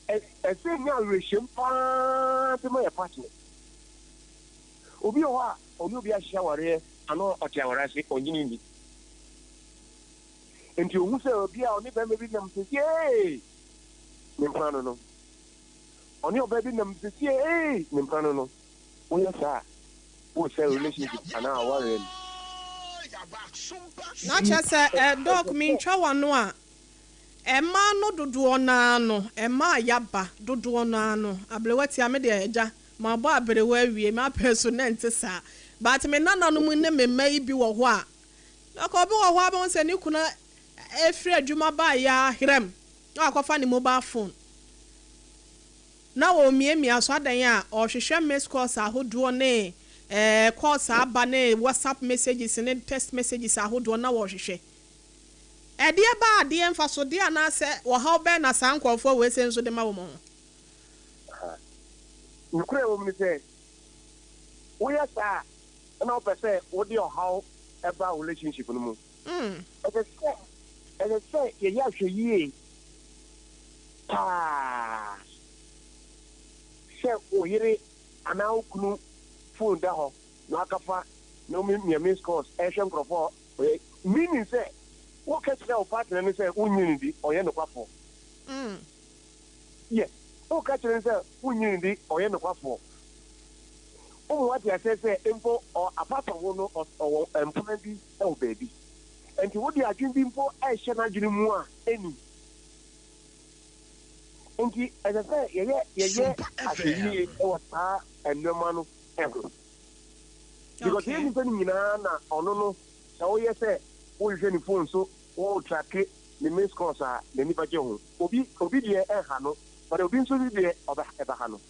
Ɛsɛ nya awerɛhyɛm paa de ma yɛ partner. Obi wɔ hɔ a ɔne obi ahyehyɛ awareɛ anaa ɔte awareɛ ase, ɔnyini nni. Nti ohu sɛ obi a ɔne bɛrima bi nam sɛsie, ee, ne mpena no, ɔne ɔbaa bi nam sɛsie, ee, ne mpena no. Woyɛ saa a, wosɛ relationship anaa awareɛ no. Na kyerɛ sɛ Doc, mentwa w'ano a, ɛmaa no dodoɔ naa no, ɛmaa yaba dodoɔ naa no aberewa tia me deɛ agya mabɔ aberewa awie mapɛ so na nte saa, but me nananom ne me mma yi bi wɔ hɔ a dɔkɔ obi wɔ hɔ a bɛhu sɛ ne kunu efiri adwuma baa yɛ ahrɛm na wakɔfa ne mobile phone. na ɔremiamia so adan a ɔrehwehwɛ missed calls ahodoɔ ne eh, calls a aba ne WhatsApp messages ne text messages ahodoɔ na wɔrehwehwɛ. Ɛdeɛ ba adeɛ mfasodeɛ anaasɛ ɔhaw bɛn na saa nkorɔfoɔ wei sei nso de ma wɔn ho? Nokorɛ a ɛwɔ mu ne sɛ, woyɛ saa a na wopɛ sɛ wode ɔhaw ba wo relationship no mu. Ɛsɛ sɛ ɛsɛ sɛ yɛyɛ ahwɛyie paa sɛ wo yere anaa wo kunu phone da hɔ na wakafa na womia missed calls ɛrehwɛ nkurɔfoɔ a ɔyɛ meaning sɛ woka kyerɛ wo partner no sɛ wonnye no di, ɔnyɛ nokwafoɔ. Yes, woka kyerɛ no sɛ wonnye no di, ɔnyɛ nokwafoɔ. Woma wate aseɛ sɛ mpo ɔ apart from wo no ɔwɔ mpena bi wɔ baabi. Nti wode adwene bi mpo rehyɛ n'adwene mu a ɛnni. Nti ɛsɛ sɛ yɛyɛ yɛyɛ Sompa ahwɛyie FM. wɔ saa nnoɔma no ho. Because yɛn Okay. nnipa no nyinaa na ɔno no sɛ woyɛ sɛ wohwehwɛ ne phone so wo tracke ne missed calls a n'ani bɛgye ho. Obi obi deɛ ɛnha no but obi nso deɛ ɔbɛ ɛbɛha no.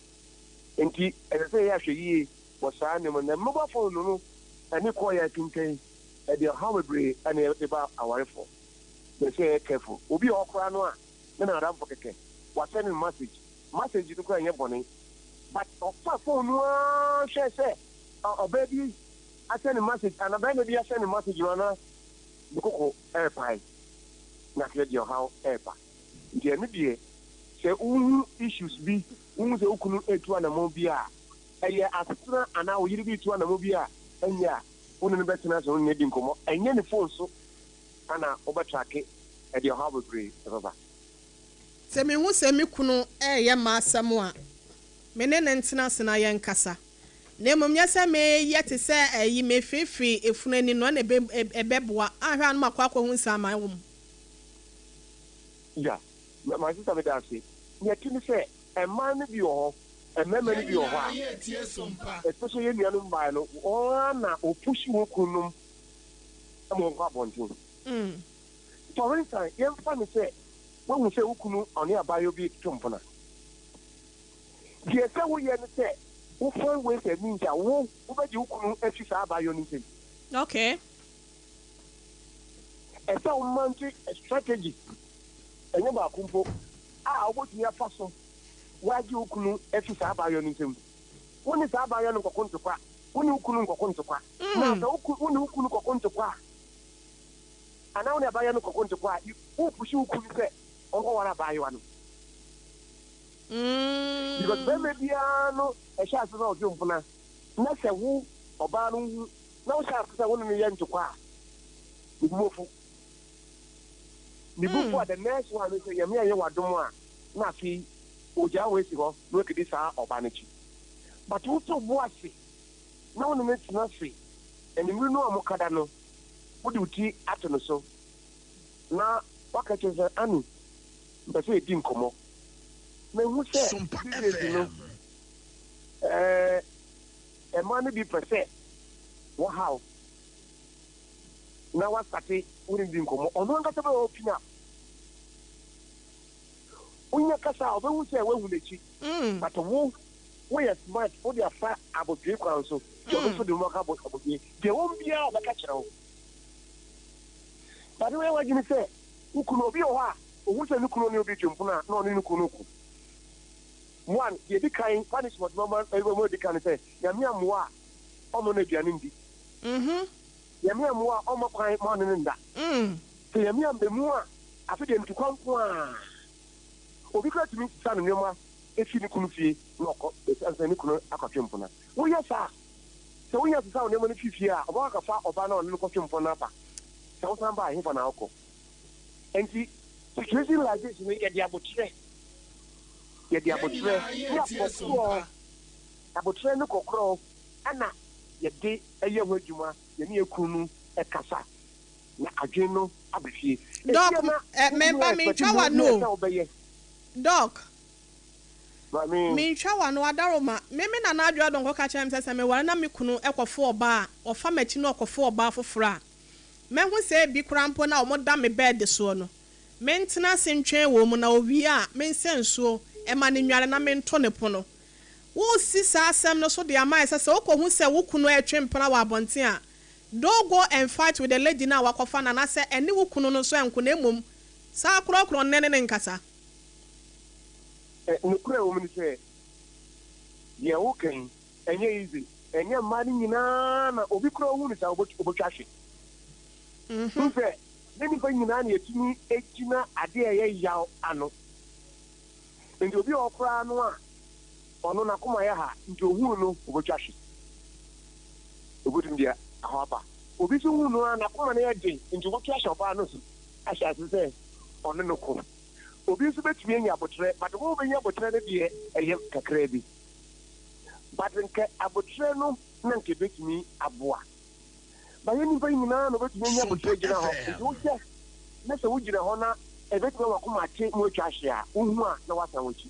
Nti ɛsɛ sɛ yɛyɛ ahwɛyie wɔ saa nnoɔma no. Na mobile phone no no ɛne kɔɔ yɛ akenkan yi ɛde ɔhaw bebree ɛna ɛde ba awarefoɔ. Ɛsɛ sɛ yɛyɛ careful. Obi wɔ hɔ koraa no a ne n'adamfo kɛkɛ wa send no message, message no koraa nyɛ bɔne but ɔfa phone no ara hwɛ sɛ ɔbaa bi asend no message anaa barima bi asend no message no ana ne koko ɛrepae na afei deɛ ɔhaw ɛreba. Nti ɛno deɛ sɛ wohu issues bi, wohu sɛ wo kunu retu anamɔn bi a ɛyɛ asetena anaa wo yere bi retu anamɔn bi a ɛnyɛ a, wo ne no bɛtena ase, wo ne no adi nkɔmmɔ, ɛnyɛ ne phone so ana wobɛtrake, ɛde ɔhaw bebree bɛba. Sɛ mehu sɛ me kunu reyɛ m'asɛm a, me ne no ntena ase na yɛnkasa, na mmom nyɛ sɛ meyɛ te sɛ ayi, mefeefee efunu ani no, ɛna ɛbɛboa. Anhwɛ a na makɔ akɔhu nsaman wɔ mu. Yeah, my sister meda ase. Nea ɛte ne sɛ, mmaa no bi wɔ hɔ, mmarima no Yɛn bi wɔ hɔ nyinaa a, yɛretie Sompa. especially yɛn nuanom mmaa no, wɔn ara na wɔpush wɔn kununom ma wɔkɔ abɔnten. For instance, yɛmfa no sɛ woahu sɛ wo kunu ɔne abaayewa bi retoto mpena. Deɛ ɛsɛ woyɛ ne sɛ wo find ways and means a wo wobɛgye wo kunu afi saa abaayewa no nsam. Ɛsɛ wo mante strategy, ɛnyɛ baako mpo, a wobɛtumi afa so woagye wo kunu afi saa abaayewa no nsam. Wo ne saa abaayewa no nkɔko ntokwa, wo ne wo kunu nkɔko ntokwa. Na sɛ wo ne wo kunu kɔko ntokwa a, anaa wo ne abaayewa no kɔko ntokwa a, wopushi wo kunu sɛ ɔnkɔware abaayewa no. Because bɛrima biara no ɛhyɛ ase sɛ ɔdwo mpena, na sɛ wo ɔbaa no hu na wohyɛ ase sɛ wo ne no yɛ ntokwa a, ne bo bɛfu. Ne bo fu a, the next one ne sɛ Nyame anyɛ w'adom a, na afei ogyaa wo asi hɔ na wakɔdi saa ɔbaa no akyi. But woto wo bo ase na wo ne no tena ase anwummere no a mokada no, wode wo ti ato no so na woaka kyerɛ no sɛ, Annie, mepɛ sɛ yɛdi nkɔmmɔ. Mahu sɛ Sompa these days no, FM. eh, mmaa no bi pɛ sɛ wɔhaw na woastate wo ne no di nkɔmmɔ. Ɔno ankasa bɛ open up. Wonya kasa a, ɔbɛhu sɛ woahu n'akyi. But wo, woyɛ smart, wode afa abodwee kwan so, nti ɔno nso de wo bɛka abodwee. Deɛ ɛwɔ mu biara ɔbɛka kyerɛ wo. But woyɛ w'adwene sɛ wo kunu, obi wɔ hɔ a, ohu sɛ ne kunu ne obi retwe mpena a, na ɔne ne kunu ko. One, deɛ ɛdi kan, punishment no ɔma ɛma ɛdi kan ne sɛ, Nyame ammoa a, ɔmma no aduane ndi. Nyame ammoa a, ɔmma kwan ma ɔne no nda. Sɛ Nyame amba mu a, afe deɛ ntukwa nko ara. Obi koraa tumi sesa ne nneɛma fi ne kunu fie na ɔkɔ ɛsiane sɛ ne kunu akɔtwe mpona. Woyɛ saa a, sɛ wonya sesa wo nneɛma no fi fie a, ɔbɛkɔ akɔfa ɔbaa no a ɔne no kɔtwe mpona no aba. Sɛ wosan ba a, ɛhefa na wokɔ? Enti situation like this no, yɛde aboterɛ, yɛde Yɛn aboterɛ nyinaa ne yɛretie akɔkorɔ, Sompa. aboterɛ ne kɔkorɔ ɛna yɛde yɛ ho adwuma, yɛne yɛn kunu no kasa. Na adwene no aba fie. Doc, Ebia na eh, wo kunu meba expect mentwa more w'ano nea o. ɛsɛ wobɛyɛ. Doc, Maame. mentwa w'ano, Adaroma, me me Nana Adwoa Donkor ka kyerɛɛ me sɛ sɛ meware na me kunu kɔfo ɔbaa a, ɔfa m'akyi na ɔkɔfo ɔbaa foforɔ a, mɛhu sɛ ebi koraa mpo na wɔda me bed soɔ no, mentena ase ntwɛn wɔn mu na ɔwie a, mensɛ nsuo ma no nnware na mento ne pono. Woresi saa asɛm no so de ama ayɛ sɛ sɛ wokɔhu sɛ wo kunu retwe mpena wɔ abɔnten a, don't go and fight with the lady no a wakɔfa no anaasɛ ɛne wo kunu no nso ɛnko na mmom saa korɔkorɔ no ne no nkasa. Nokorɛ a ɛwɔ mu ne sɛ, deɛ woka yi, ɛnyɛ easy. Ɛnyɛ mmaa no nyinaa na obi koraa ɔhu no saa ɔbɛtwa ahwe. Wohu sɛ, nyɛ nnipa nyinaa na yɛtumi gyina adeɛ a ɛyɛ yaw ano. Nti obi wɔ hɔ koraa no a, ɔno n'akoma yɛ ha, nti ohuu no, obetwa hwe. Obetumi de ahɔ aba. Obi nso hu no a, n'akoma no yɛ den, nti obetu ahyɛ ɔbaa no so ahyɛ ase sɛ ɔne no ko. Obi nso betumi anya aboterɛ, but wo wobenya aboterɛ no deɛ, ɛyɛ kakraa bi. But nka aboterɛ no na nka ebetumi aboa. But yɛn nnipa nyinaa na obetumi anya Sompa aboterɛ gyina hɔ. Nti FM. wohwɛ na sɛ wogyina hɔ na ebetumi ama w'akoma ate ma woatwa ahwe a, wohu a na woasan w'akyi.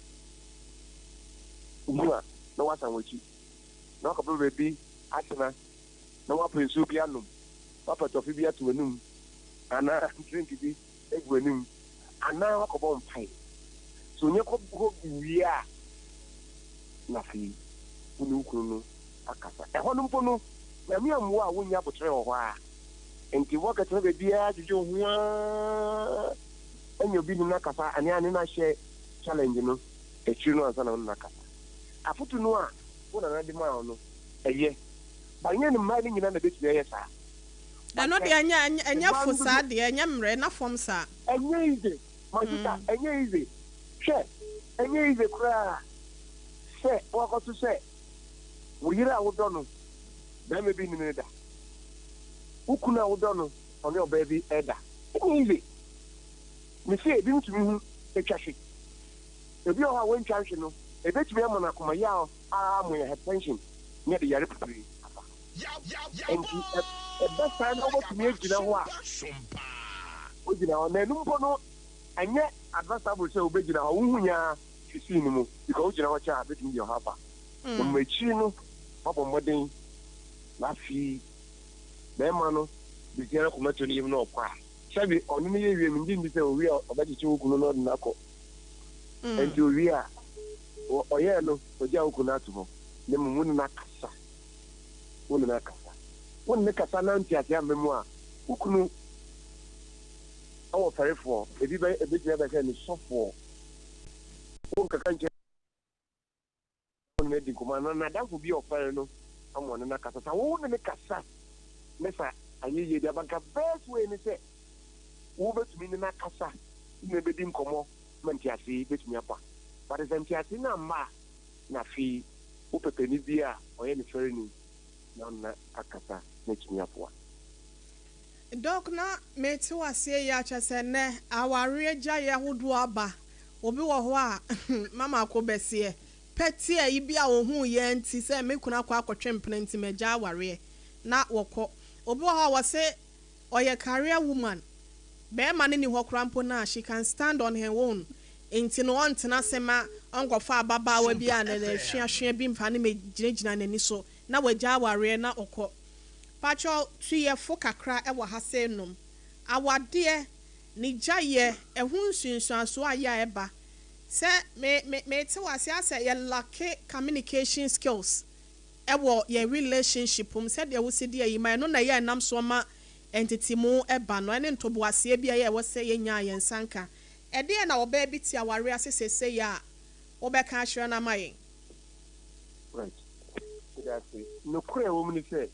Wohu a na woasan w'akyi na woakɔpɛ baabi atena na woapɛ nsuo bi anom, woapɛ tɔfe bi ato w'anum anaa drink bi agu w'anum anaa woakɔbɔ mpae. Sɛ onya kɔ hɔ wie a, na afei wo ne wo kunu no akasa. Ɛhɔ no mpo no, Nyame ammoa a wonnya aboterɛ wɔ hɔ a, nti woakɛtena baabiara adwedwe wo ho ara anya obi ne no akasa anaa ne no ahyɛ challenge no akyiri no ansa na wo ne no akasa. Afotu no a wo nana de maa wo no, ɛyɛ, but nyɛ ne mmaa no nyinaa na ɛbɛtumi ayɛ saa. But Ɛno sɛ deɛ ɛnyɛ ɛnyɛ mmaa fo no saa dodoɔ. deɛ, ɛnyɛ mmerɛ, na fam saa. Ɛnyɛ easy my sister, ɛnyɛ easy. Hwɛ, ɛnyɛ easy koraa sɛ woakɔto sɛ wo yere a wodɔ no, barima bi nni ne da. Wo kunu a wodɔ no, ɔne ɔbaa bi reda. Ɛnyɛ easy. Mese ebinom tumi hu twa hwe. Ebi wɔ hɔ a wontwa nhwe no, ebetumi ama no akoma yaw araa ma ɔanya hypertension ne ɛde yare pii aba. Enti ɛba saa na wobɛtumi agyina hɔ a, wogyina hɔ. Na ɛno mpo no, ɛnyɛ advisable sɛ wobɛgyina hɔ. Wohu nya ara fi scene no mu because wogyina hɔ kyɛ a, ebetumi de ɔhaw aba. Na mmom akyiri no, woabɔ mmɔden na afei barima no bɛgyina n'akoma to ne yam na ɔkɔ a, Sɛbi ɔno no yɛ wie mengye ndi sɛ owie a ɔbɛkyekye wo kunu na ɔde no akɔ. Ɛnti owie a, ɔyɛɛ no ogyaa wo kunu no ato hɔ na mmom wo ne no akasa. Wo ne no akasa. Wo ne no kasa na nteaseɛ amma mu a, wo kunu wɔ fɛrefoɔ, ebi bɛ ebetumi aba sɛ ne sɔfoɔ. Wonkaka nkyerɛ wo ne no adi nkɔmmɔ anaa n'adamfo bi a ɔfɛre no ama ɔne no akasa. Sɛ wo ne no kasa ne sɛ anyɛ yie de aba nka best way ne sɛ wobɛtumi ne no akasa ne no bɛdi nkɔmmɔ ma ntease bɛtumi aba. But sɛ ntease no amma a na afei wo pɛpɛni bi a ɔyɛ ne fɛreni na ɔne no akasa na atumi aboa. Doc na mete wo aseɛ yie a kyerɛ sɛ nnɛ awareɛ gyaeɛ ahodoɔ aba Obi wɔ hɔ a, mama akɔ bɛseɛ. Pɛ teɛ yi bi a ɔhuu yɛ nti sɛ me kunu akɔ akɔtwe mpena nti magya awareɛ na wɔkɔ. Obi wɔ hɔ a wɔse ɔyɛ career woman, barima no nni hɔ koraa mpo no a she can stand on her own nti no ɔntena ase ma ɔnkɔfa ababaawa bi Sompa a ne FM. hweahwea bi mfa no mmɛgyinagyina n'ani so na wagya awareɛ na ɔkɔ. Pakyɛw tu yɛ fo kakra wɔ ha sei nom. Awadeɛ Ne gyaeɛ, ɛho nsunsuansoɔ a yɛ a ɛba. Sɛ me me mete wo aseɛ asɛ yɛ lacke communication skills ɛwɔ yɛn relationship mu sɛdeɛ wo si de ayi ma ɛno na ɛyɛ a ɛnam soɔ ma ntetemu ɛba no ɛne ntoboaseɛ bi a ɛyɛ a ɛwɔ sɛ yɛnya a yɛn nsa nka. Ɛdeɛn na ɔbaa bi te awareɛ ase seesei a wobɛka akyerɛ no ama yɛn? Right. Meda ase. Nokorɛ a ɛwɔ mu ne sɛ,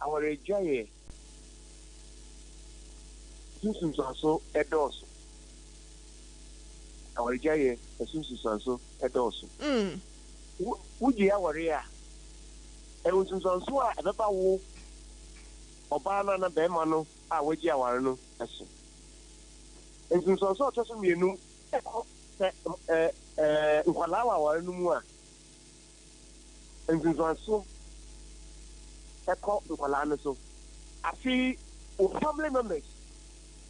awaregyaeɛ So nsunsuanso dɔɔso. Awaregyaeɛ ɛso nsunsuanso dɔɔso. Wo wogyae aware a, ɛwɔ nsunsuanso a ɛbɛba wo ɔbaa no anaa barima no a wagye aware no so. Nsunsuanso a ɛtɔ so mmienu, ɛkɔ sɛ ɛɛ nkwadaa wɔ aware no mu a, nsunsuanso kɔ nkwadaa no so. Afei wo family members,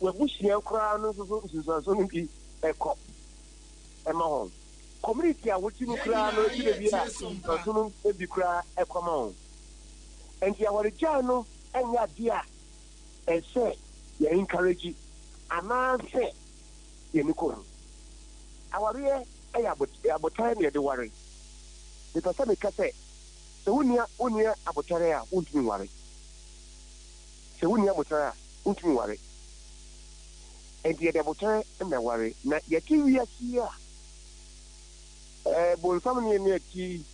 w'abusua koraa no nso so nsunsuanso no bi kɔ ma wɔn. Community a wote mu Yɛn koraa no, nyinaa ɛtu da bi a yɛtie Sompa. nsunsuanso no bi koraa kɔ ma wɔn. Nti awaregyae no nyɛ adeɛ a ɛsɛ yɛ encourage anaasɛ yɛn ani kɔ ho. Awareɛ yɛ abotarɛ na yɛde ware. Mepɛ sɛ meka sɛ, sɛ wonni wonni abotarɛ a, wontumi nware. Sɛ wonni abotarɛ a, wontumi nware. Enti yɛde abotarɛ na ɛware. Na yɛte wiase yi a, ɛɛ bonsam ne yɛn ɛte yi,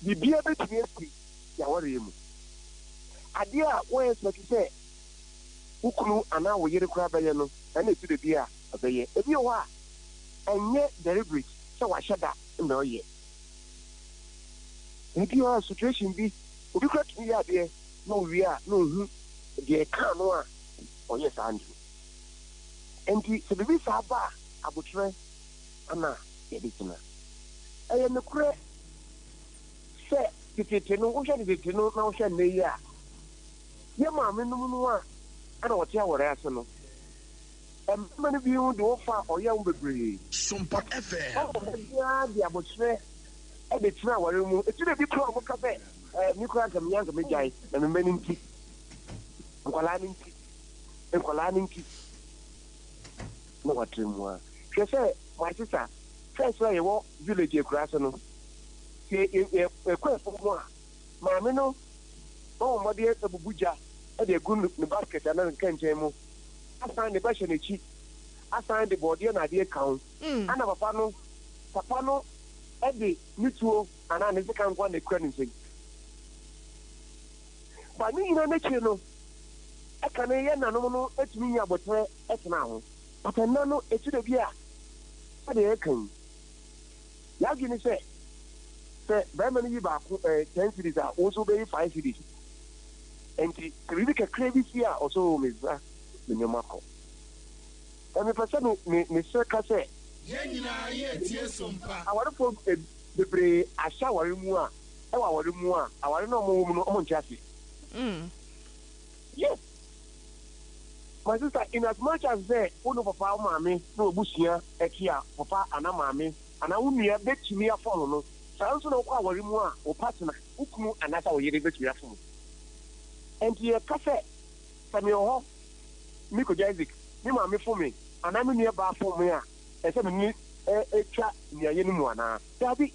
biribiara bɛtumi asi yɛn awareɛ mu. Adeɛ a wo expect sɛ wo kunu anaa wo yere koraa bɛyɛ no, ɛna ɛtu da bi a ɔbɛyɛ. Ebi wɔ hɔ a, ɛnyɛ deliberate sɛ wahyɛ da na ɔyɛ. Ebi wɔ hɔ a, situation bi, obi koraa tumi yɛ adeɛ na owie a na ohu deɛ ɛkaa no a ɔyɛ saa ade no. Enti sɛ biribi saa ba a, aboterɛ na yɛde gyina. Ɛyɛ nokorɛ sɛ tetete no, wohwɛ tetete no na wohwɛ nnɛ yi a, yɛn maamenom no a na wɔte awɔre ase no, mmarima no bi ho de wɔfa ɔyaw bebree. Sompa FM. Wɔbɔ mmɔden ara de aboterɛ de tena aware mu. Ɛtɔ da bi koraa a wɔka sɛ, Ɛɛ, me koraa anka menya anka mɛgyae, na me mma no nti, nkwadaa no nti, nkwadaa no nti, na wɔatra mu ara. Hwɛ sɛ my sister, first na yɛwɔ village akuraase no, sɛ yɛkɔ afuo mu a, maame no bɔ mmɔden abubu gya de agu ne basket anaa ne kɛntɛn mu, asan ne ba hyɛ n'akyi, asan de bɔɔdeɛ na adeɛ ka ho. Ana papa no, papa no de ne tuo anaa ne sekan nko ara na ekura ne nsam. Ba ne nyinaa n'akyiri no, ɛka ne yɛ nanom no tumi nya aboterɛ tena ho. But ɛnnɛ no, ɛtu da bi a, sɛdeɛ yɛka yi, yɛadwene ne sɛ, sɛ barima no yi baako ɛɛ ten cedis a, wo nso wobɛyi five cedis. Enti sɛ biribi kakra bi si a, ɔsɛ oo mesa me nneɛma kɔ. Na mepɛ sɛ me me mesrɛ ka sɛ. Yɛn nyinaa yɛretie Sompa. Awarefoɔ bebree ahyɛ aware mu a, ɛwɔ aware mu a, aware no a wɔwɔ mu no wɔn nte aseɛ. Yes. My sister, in as much as sɛ wo ne wo papa, wo maame ne w'abusua te a, papa anaa maame anaa wo nua bɛtumi afom wo no, saa nso na wokɔ aware mu a, wo partner, wo kunu anaasɛ wo yere bɛtumi afom wo. Ɛnti yɛka sɛ, sɛ mewɔ hɔ, me Kojo Isaac, me maame fom me anaa me nua baa fom me a, ɛsɛ sɛ me ne no twa nuayɛ no mu anaa? Dabi.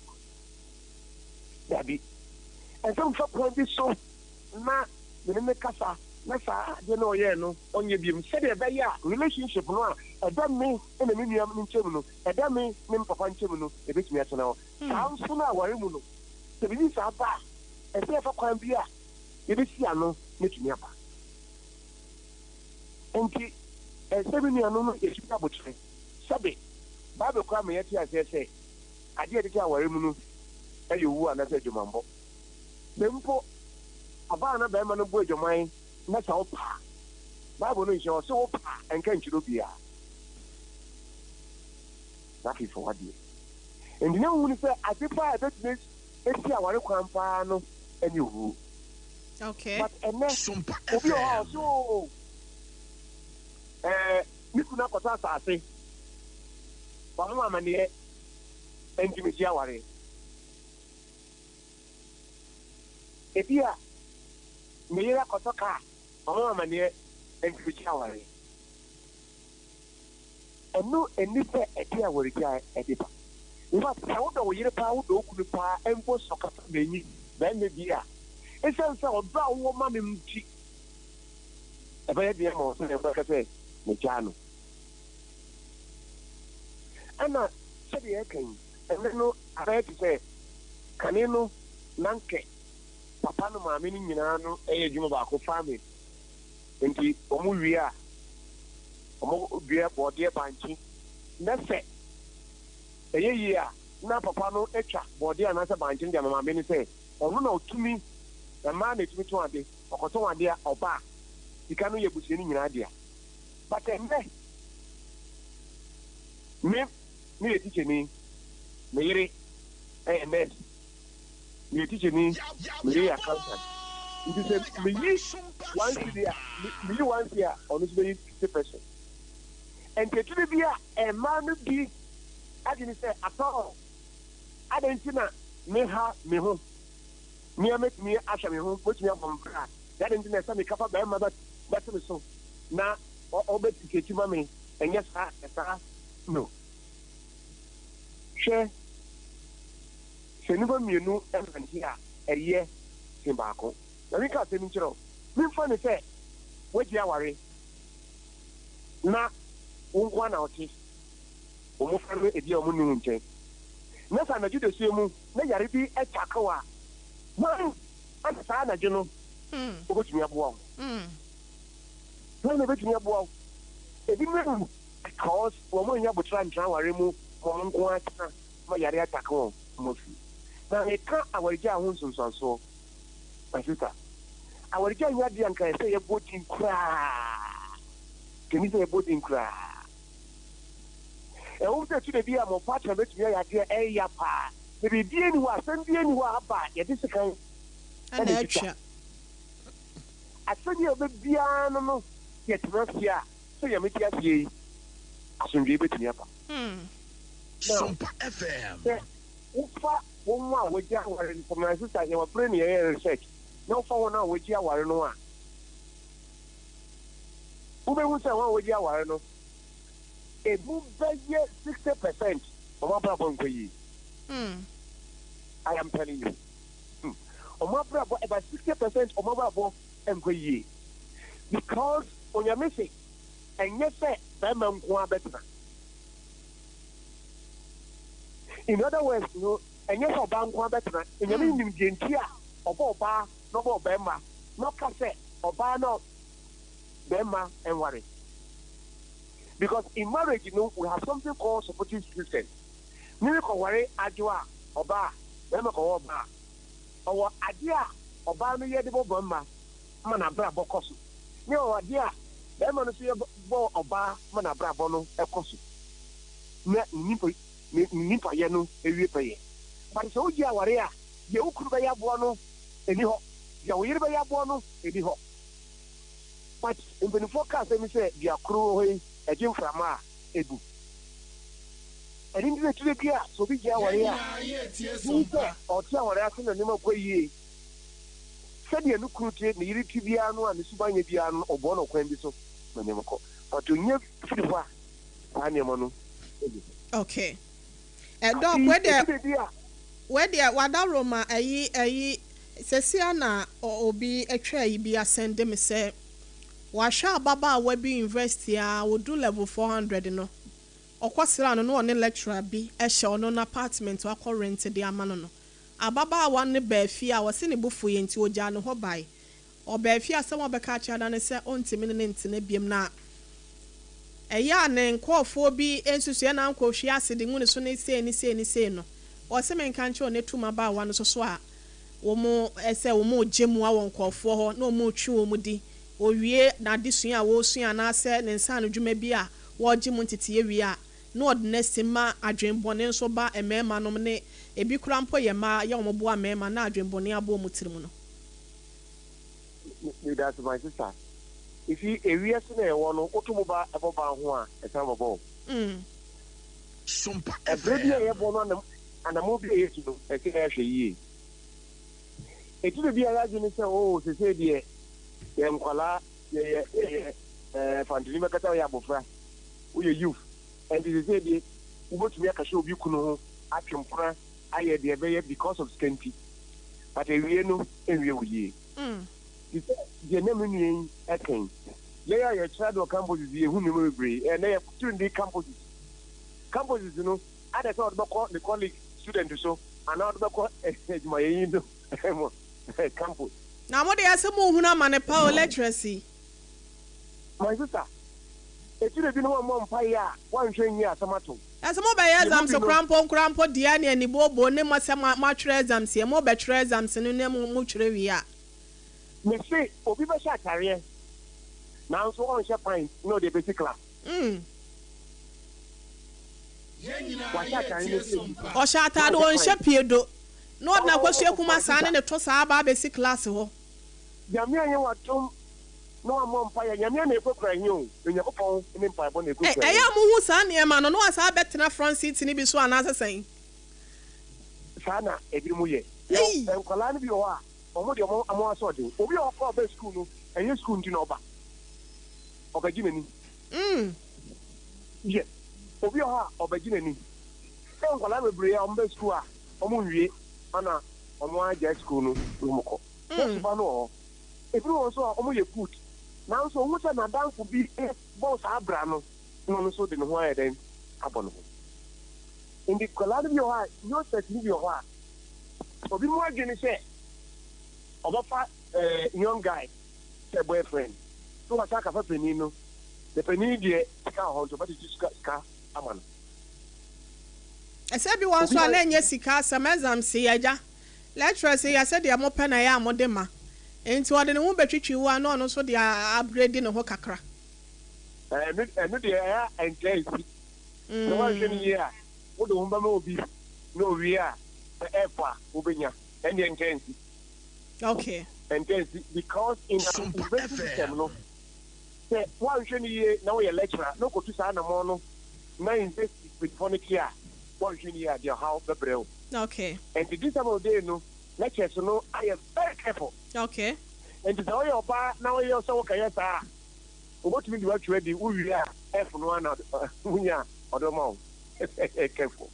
Dabi. Ɛsɛ sɛ mefa kwan bi so na me ne no kasa na saa adeɛ no a ɔyɛɛ no ɔnyɛ biom sɛdeɛ ɛbɛyɛ a relationship no a ɛda me ne me nua no ntam no, ɛda me ne me papa ntam no, ɛbɛtumi atena hɔ. Saa nso na aware mu no, sɛ biribi saa ba a, ɛsɛ sɛ yɛfa kwan bi a yɛbɛsi ano na atumi aba. Enti, ɛsɛ sɛ me nuanom no yɛtumi aboterɛ. Sɛbe, Bible koraa ma yɛte aseɛ sɛ adeɛ a ɛtete aware mu no yɛ owuo anaasɛ adwamammɔ. Sɛ mpo ɔbaa anaa barima no bɔ adwaman na sɛ ɔpɛ a, Bible no nhyɛ hɔ sɛ wopɛ a ɛnka nkyerɛ obiara. Na afei fa w'adeɛ. Enti na wohu no sɛ ade paa a ɛbɛtumi asi aware kwan paa no ne owuo. Okay. But ɛnɛ, Sompa obi wɔ hɔ a FM. ɔse oo, ɛɛ, me kunu akɔtɔ asase, wama me amaneɛ, enti megye awareɛ. Ebia me yere akɔtɔ kaa, wama me amaneɛ, enti megye awareɛ. Ɛno nni sɛ ɛde awaregyae de ba. In fact, sɛ wodɔ wo yere paa, wodɔ wo kunu paa mpo sɛ ɔkasa manyi barima bi a, esiane sɛ ɔdɔ a wowɔ ma no nti, ɛbɛyɛ den ama wo sɛ wobɛka sɛ megyaa no. Ɛna sɛdeɛ yɛreka yi, ɛnnɛ no abɛyɛ te sɛ kane no na anka papa no maame no nyinaa no yɛ adwuma baako, farming. Nti wɔn wie a, wɔn dua bɔɔdeɛ bankye. Na sɛ ɛyɛ yie a, na papa no atwa bɔɔdeɛ anaasɛ bankye no de ama maame no sɛ ɔno na ɔtumi, mmaa na ɛtumi tɔn ade, ɔkɔtɔn ade a ɔba a, sika no yɛ abusua no nyinaa dea. But ɛnnɛ, me meyɛ tikyani, me yere yɛ nurse. Meyɛ tikyani, meyɛ yɛ accountant. Nti sɛ meyi one cedi a, meyi one cedi a, ɔno nso bɛyi 50 percent. Nti ɛtumi bi a mmaa no bi adwene sɛ atɔ adɛn nti na meha me ho, mea mɛtumi ahwɛ me ho, mɛtumi abɔ me bra, adɛn nti na ɛsɛ mekafa bɛrima bɛte me so na ɔbɛtiti akyi ma me, ɛnyɛ saa, saa no. Hwɛ, sɛ nnipa mmienu nante a, ɛyɛ sen baako. Ma menka asɛm bi nkyerɛ wo. Memfa no sɛ woagye aware na wo nko ara na wote, wo mmofra no ebia wɔnni wo nkyɛn, na sɛ anadwo dasuo mu na yare bi attack wo a, hwan na saa anadwo no obetumi aboa wo? Hwan na obetumi aboa wo? Ebinom awu because wɔn annya aboterɛ antra aware mu ma wɔn nko ara tena ma yare attack wɔn ma wɔafi. Na meka awaregyae ho nsunsuansoɔ, my sister, awaregyae nyɛ adeɛ a nka ɛsɛ yɛbɔ din koraa. Nka ɛnni sɛ yɛbɔ din koraa. Ɛwom sɛ ɛtɔ da bi a mo partner bɛtumi ayɛ adeɛ a ɛyɛ ya paa, na biribiara nni hɔ, asɛm biara nni hɔ a aba a yɛde sekan na ɛtwitwa. Asɛm bi a ɛbɛ biara no no yɛtena ase a, sɛ Nyame te aseɛ yi, asomdwoeɛ bɛtumi aba. Now, sɛ wofa wɔn a wɔagye aware no, my sister, yɛwɔ bere na yɛyɛ research, na wofa wɔn a wɔagye aware no a, wobɛhu sɛ wɔn a wɔagye aware no, emu bɛyɛ 60% wɔn abrabɔ nkɔ yie. I am telling you. Wɔn abrabɔ, about 60% wɔn abrabɔ nkɔ yie. Because Onyame se, ɛnyɛ sɛ bɛrima nko ara bɛtena. In other words no, ɛnyɛ sɛ ɔbaa nko ara bɛtena. Onyame nim deɛ nti a ɔbɔ ɔbaa na ɔbɔ ɔbɛrima na ɔka sɛ ɔbaa na bɛrima nware. Because in marriage no, we have something called supportive system. Me me kɔware adwo a, ɔbaa, bɛrima kɔwɔ ɔbaa. Ɔwɔ adeɛ a ɔbaa no yɛ de bɔ bɛrima ma n'abrabɔ kɔ so. Ne ɔwɔ adeɛ a bɛrima no nso yɛ bɔ ɔbaa ma n'abrabɔ no kɔ so. Na ne nipa ne nipayɛ no wie pɛyɛ. But sɛ wogye aware a, deɛ wo kunu bɛyɛ aboa no ɛni hɔ, deɛ wo yere bɛyɛ aboa no ɛni hɔ. But mpaninfoɔ ka asɛm bi sɛ dua koro wɔ hɔ yi ɛgye mframa a ɛbu. Ɛno nti na tire bi a sɛ obi gye aware a, wohu sɛ ɔte aware ase na nneɛma kɔ yie. Sɛdeɛ ne kunu te, ne yere te biara no a ne suban nyɛ biara no, ɔboa no ɔkwan bi so ma nneɛma kɔ. But ɔnya firi hɔ a, saa nneɛma no nni hɔ. Okay. Eh, Doc, Afei, wei deɛ, ɛdu baabi a. wei deɛ wadaworo ma ayi ayi, sesia na obi atwa ayi bi asɛnde me sɛ wahwɛ ababaawa bi university a ɔdu level 400 no, ɔkɔ sraa no na ɔne lecturer bi hyɛ ɔno n'apartment wakɔ rent de ama no no. Ababaawa no baa fie a ɔse ne bo fuiɛ nti ɔgyaa ne hɔ bae. Ɔbaa fie a asɛm a ɔbɛka akyerɛ no ara ne sɛ ɔntumi ne no ntena biom na ɛyɛ a ne nkurɔfoɔ bi nsusuiɛ na ankɔhwie asede ngu ne so ne sei ne sei ne sei no, ɔse menka nkyerɛ wo na tu mmabaawa no so so a wɔn sɛ wɔregye mmoa wɔ nkurɔfoɔ hɔ na wɔretwe wɔn di. Ɔwie n'adesua a ɔresua anaasɛ ne nsaano dwuma bi a wɔregye mu nteteeɛ wie a, na ɔde no asi ma adwene bɔne nso ba mmarima nom ne ebi koraa mpo yɛ mmaa yɛ wɔn boa mmarima na adwene bɔne abɔ wɔn tirim no. Medase my sister. You see, ewiase na yɛwɔ no, woto bo ba ɛbɔ ban ho a, ɛsan bɛbɔ wo. Sompa Ɛberɛ bi a FM. yɛbɔ no anam anamɔ bi a yɛtu no, ɛsɛ yɛhwɛ yie. Ɛtu da bi a yɛadwene ne sɛ, oh, sesei deɛ yɛ nkwadaa, yɛyɛ yɛyɛ ɛɛ fantini bɛka sɛ woyɛ abɔfra, woyɛ youth, ɛnti sesei deɛ wobɛtumi akɛhyɛ obi kunu ho atwe mpena ayɛ deɛ ɛbɛyɛ because of sika nti, but awie no ɛnwie wo yie. Te sɛ deɛ na me nua yi ɛka yi, yɛn a yɛkyerɛ ade wɔ campuses yi, yɛhu nneɛma bebree. Ɛnnɛ yɛto din campuses. Campuses no, ada sɛ ɔde bɛkɔ ne colleague student so anaa ɔde bɛkɔ adwumayɛni no mu campus. Na mo deɛ sɛ mo hunu amane pa o lecturers yi. My sister, ɛtire bi no wammɔ mpaeɛ a wanhwɛ nyi asɛm ato wo. Na sɛ mo bɛyɛ Yɛn mu exams binom. koraa mpo nkoraa mpo deɛ ne anibooboo ne mo sɛ mo atwerɛ exams yɛ mo bɛtwerɛ exams no ne mo mo twerɛ wie a. Me se obi bɛhyɛ atareɛ nanso ɔnhyɛ pint na ɔde abɛsi class. Wahyɛ atare no sɛ bi. Ɔhyɛ Na ataade ɔnhyɛ ɔnhyɛ pint. piedo na ɔde n'akosua Oh kuma my saa ne sister. ne to saa aba abɛsi class hɔ. Nyame anyɛ w'adom na wammɔ mpaeɛ, Nyame na ɛkurakura he o, Onyankopɔn ne mpaebɔ na Ɛ, ɛkurakura ɛyɛ he. a mohu saa nneɛma no na wasan abɛtena front seat no bi so anaasɛ sɛn? Saa na ebinom yɛ. Yɛwɔ Ei! nkwadaa no bi wɔ hɔ a, wɔn deɛ wɔn wɔn asoɔden. Obi a ɔkɔ ɔba sukuu no, ɛnyɛ sukuu nti na ɔba. Ɔbɛgye n'ani. Yes. Obi wɔ hɔ a, ɔbɛgye n'ani. Sɛ nkwadaa bebree a wɔba sukuu a wɔnwie ana wɔagyae sukuu no na wɔkɔ. Saa suban no wɔ hɔ. Ebinom wɔ hɔ nso a wɔyɛ good nanso ohu sɛ n'adamfo bi bɔ saa bra no na ɔno nso de ne ho ayɛ dɛn abɔ ne ho. Nti nkwadaa no bi wɔ hɔ a, youngsters no bi wɔ hɔ a, obi mu adwene ne sɛ ɔbɛfa young guy sɛ boyfriend na wasan akafa panin no, na panin no deɛ sika wɔ hɔ nti ɔbɛtete sika ama no. Ɛsɛ bi wɔ nso a na ɛnyɛ sika asɛm, exams yɛ agya, lecturers yɛ sɛdeɛ mo pɛ na ɛyɛ a mo de ma, nti ɔde ne ho bɛtwitwi wo a na ɔno nso de a upgrade ne ho kakra. Ɛno ɛno deɛ ɛyɛ a ɛntaa nsi. Sɛ woanhwɛ no yie a, wode wo ho bɛma obi na owie a, sɛ ɛɛfɔ a wobɛnya. Ɛndeɛ ɛntaa nsi. Okay. Ɛntaa nsi because in our university system no, sɛ woanhwɛ no yie na woyɛ lecturer na wokɔtu saa anamɔn no na university mpanyinfoɔ no te a, woanhwɛ no yie a, deɛ ɔhaw bɛbrɛ wo. Okay. Ɛnti this time of the day no, lecturers no ayɛ very careful. Okay. Ɛnti sɛ woyɛ ɔbaa na woyɛ sɛ wokɛyɛ saa a, Wobɛtumi de woatwerɛ adi, wo wie a F no ara na wonya a ɔde bɛma wo. Careful.